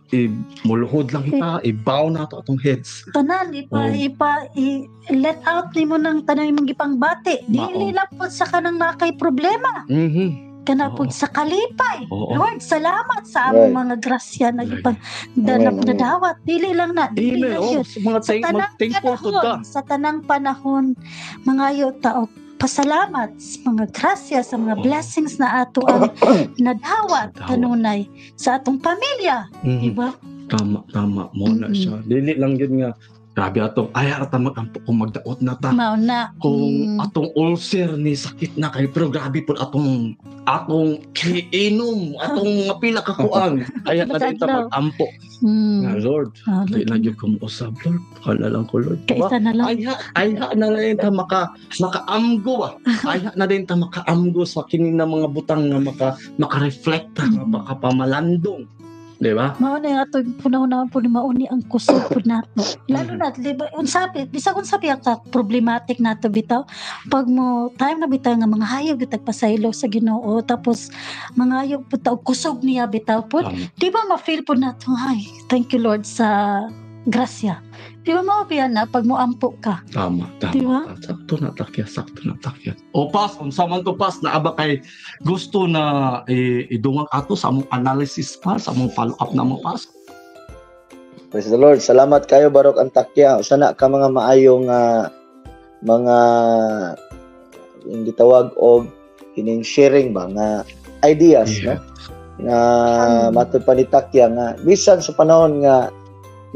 I muluhod lang kita, i-bow na to atong heads. Tanan ipa ipa i, let out nimo ng tanan imong gipangbati. Dili lang pud sa kanang naa kay problema. Kana pud sa kalipay. Lord, salamat sa among mga grasya na gipang Amen, amen. Nadawat. Dili lang na, dili Amen. lang Oh, yun. sa mga Sa tanang thankful to panahon, ka. sa tanang panahon, mangayo ta og pasalamat sa mga grasya, sa mga blessings na ato ang nadawat Nadawat. kanunay sa atong pamilya, di ba? Tama, tama. Mo na siya. Dili lang yun nga. Grabe atong, ay arata magampo kung magdaot na ta. Mao na. Kung atong ulcer ni sakit na kay pero grabe po atong atong inom, atong mga pila ka kuan. Ay na din ta Matadlaw. magampo. Nga Lord, Ah, di na gyud ko mousab, Lord. Kala lang ko, Lord. Diba? Kaisa na lang. Ayha na rin ta makaamgo ba. Ayha na din ta makaamgo sa kini na mga butang nga maka-reflect ta, nga makapamalandong. Di ba? Mao na yung atong panahon po ni mauni ang kusog po nato. Lalo na, di ba, unsa bisag unsa pa ka problematic nato bitaw. Pag mo time na bitaw nga mga hayop gyud pasaylo sa Ginoo, tapos mga hayop pud ta og kusog niya bitaw pud. Di ba ma-feel pud nato, ay, thank you Lord sa grasya. Di ba mao biya na pag moampo ka? Tama, tama. Di ba? Sakto na takya, sakto na takya. O pas, unsa man to pas, naa ba kay gusto na idungag ato sa among analysis pa, sa among follow up na mo pas? Praise the Lord. Salamat kayo, Barok Antakya. Usa na ka mga maayong mga yung gitawag og kining sharing ba nga ideas, no? Nga matud pa ni Takya nga bisan sa panahon nga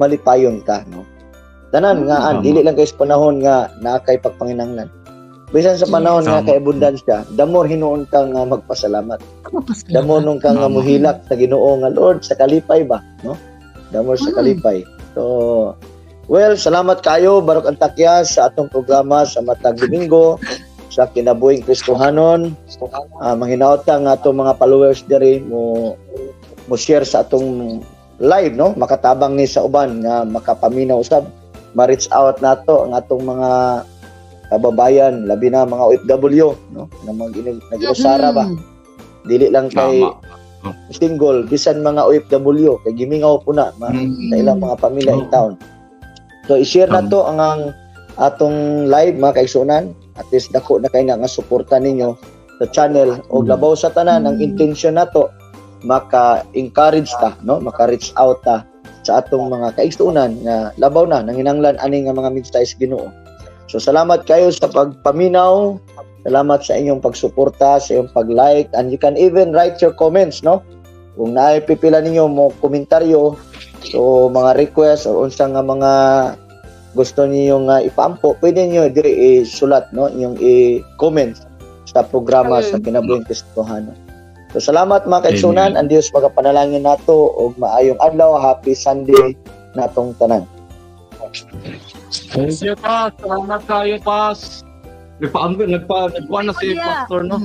malipayon ka, no? Tanan nga an dili lang kay sa panahon nga naa kay pagpanginahanglan. Bisan sa panahon nga kay abundansya, damor hinuon ka nga magpasalamat. Magpasalamat. Damor nung ka nga muhilak sa Ginoo nga Lord sa kalipay ba, no? Damor sa kalipay. So, well, salamat kayo Barok Antakya sa atong programa sa matag Domingo sa Kinabuhing Kristohanon. Manghinaot ta nga atong mga followers diri mo mo share sa atong live, no? Makatabang ni sa uban nga makapaminaw usab, ma-reach out nato ang atong mga kababayan, labi na mga OFW, no? Na mga nag-usara ba. Dili lang kay single, bisan mga OFW kay gimingaw po na sa ilang mga pamilya in town. So i-share na to ang atong live mga kaigsuonan. At least dako na kay na nga suporta ninyo sa channel og labaw sa tanan ang intention nato maka-encourage ta, no? Maka-reach out ta sa atong mga kaigsuonan nga labaw na nanginanglan ani nga mga mensahe sa Ginoo. So salamat kayo sa pagpaminaw. Salamat sa inyong pagsuporta, sa inyong pag-like, and you can even write your comments, no? Kung naay pipila ninyo mo komentaryo, so mga request or unsa nga mga gusto niyo nga ipaampo, pwede niyo diri isulat, no? Inyong i-comment sa programa sa Kinabuhing Kristohanon. So salamat mga kaigsunan, ang Dios magapanalangin nato og maayong adlaw, happy Sunday natong tanan. Thank you, Pas. Salamat kayo, Pas. Nagpaamgo, nagkuha na si Pastor, no?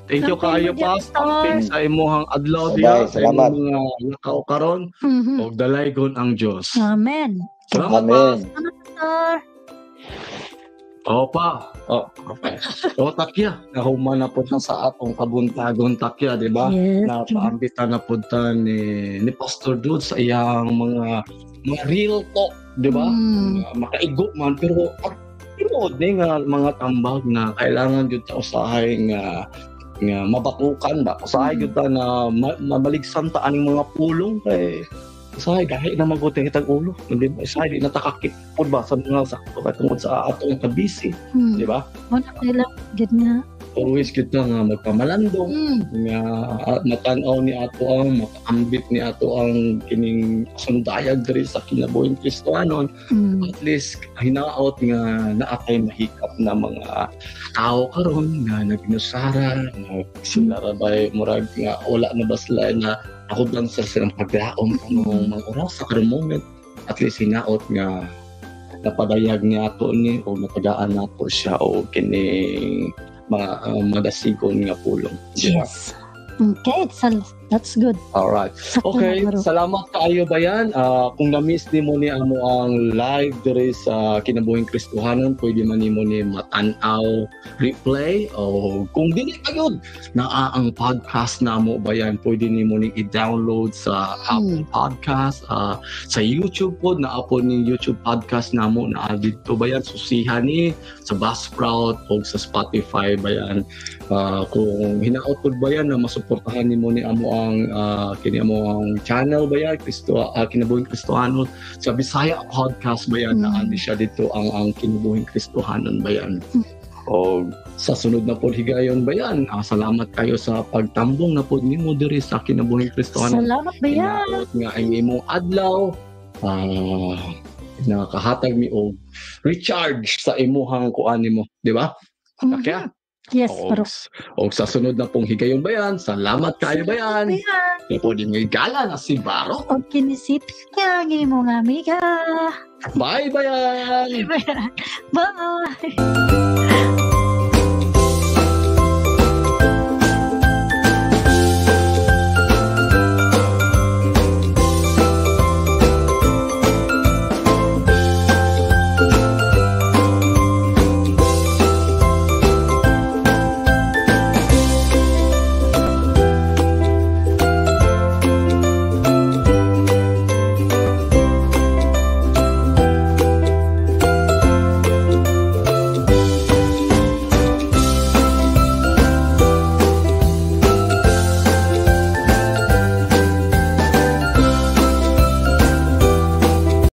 Thank you kayo, Pas. Thank sa imuhang adlaw diha, sa imong mga lakaw karon. Og dalaygon ang Dios. Amen. Salamat, Pas. Salamat, Pastor. Opa. Oh, okay. O takya, nahuman na po na sa atong kabuntagon takya, di ba? Yes. Napaambitan na po ta ni Pastor Dude sa iyang mga real talk, di ba? Makaigo man pero tinuod ni nga mga tambag na kailangan gyud ta usahay nga mabatukan ba. Usahay gyud ta na mabaligsan ta aning mga pulong kay usahay gahi na maguti kitang ulo, di ba? Usahay di na takakit pud ba sa mga sakto kay tungod sa atong kabisi, di ba? Mo na kailangan gyud nga always gyud ta nga magpamalandong, nga matan-aw ni ato ang makaambit ni ato ang kining sundayag diri sa Kinabuhing Kristohanon. At least hinaot nga naa kay mahikap na mga tao karon nga naginusara, nga sila ra bay murag nga wala na ba sila na ako lang sa silang paglaom kanong mga oras sa karong moment. At least hinaot nga napadayag ni ato ni o natagaan nato siya o kining mga madasigon nga pulong. Yes. Okay, That's good. Alright. Sakto Okay, na, bro. Salamat kaayo, bayan. Kung na-miss nimo ni amo ang live diri sa Kinabuhing Kristohanon, pwede man nimo ni matan-aw replay o kung dili pa gyud naa ang podcast namo, bayan, pwede nimo ni i-download sa Apple Podcast, sa YouTube pod naa po ni YouTube podcast namo naa didto, bayan. Susihan ni sa Buzzsprout o sa Spotify, bayan. Kung hinaot pod, bayan, na masuportahan nimo ni amo ang kini amo ang channel, bayan, Kristo Kinabuhing Kristohanon sa Bisaya podcast, bayan, naa ni siya didto ang Kinabuhing Kristohanon, bayan. O sa sunod na pod higayon, bayan, salamat kayo sa pagtambong na pod nimo diri sa Kinabuhing Kristohanon. Salamat, bayan. Hinaot nga ang imong adlaw nakahatag mi og recharge sa imuhang kuan nimo, di ba? Kaya Yes, og, bro. Og sa sunod na pong higayon, bayan, salamat kayo, bayan. Bayan. Kaya po din ngay gala na si Baro. Og kinisit ka ang imong amiga. Bye, bayan. Bye.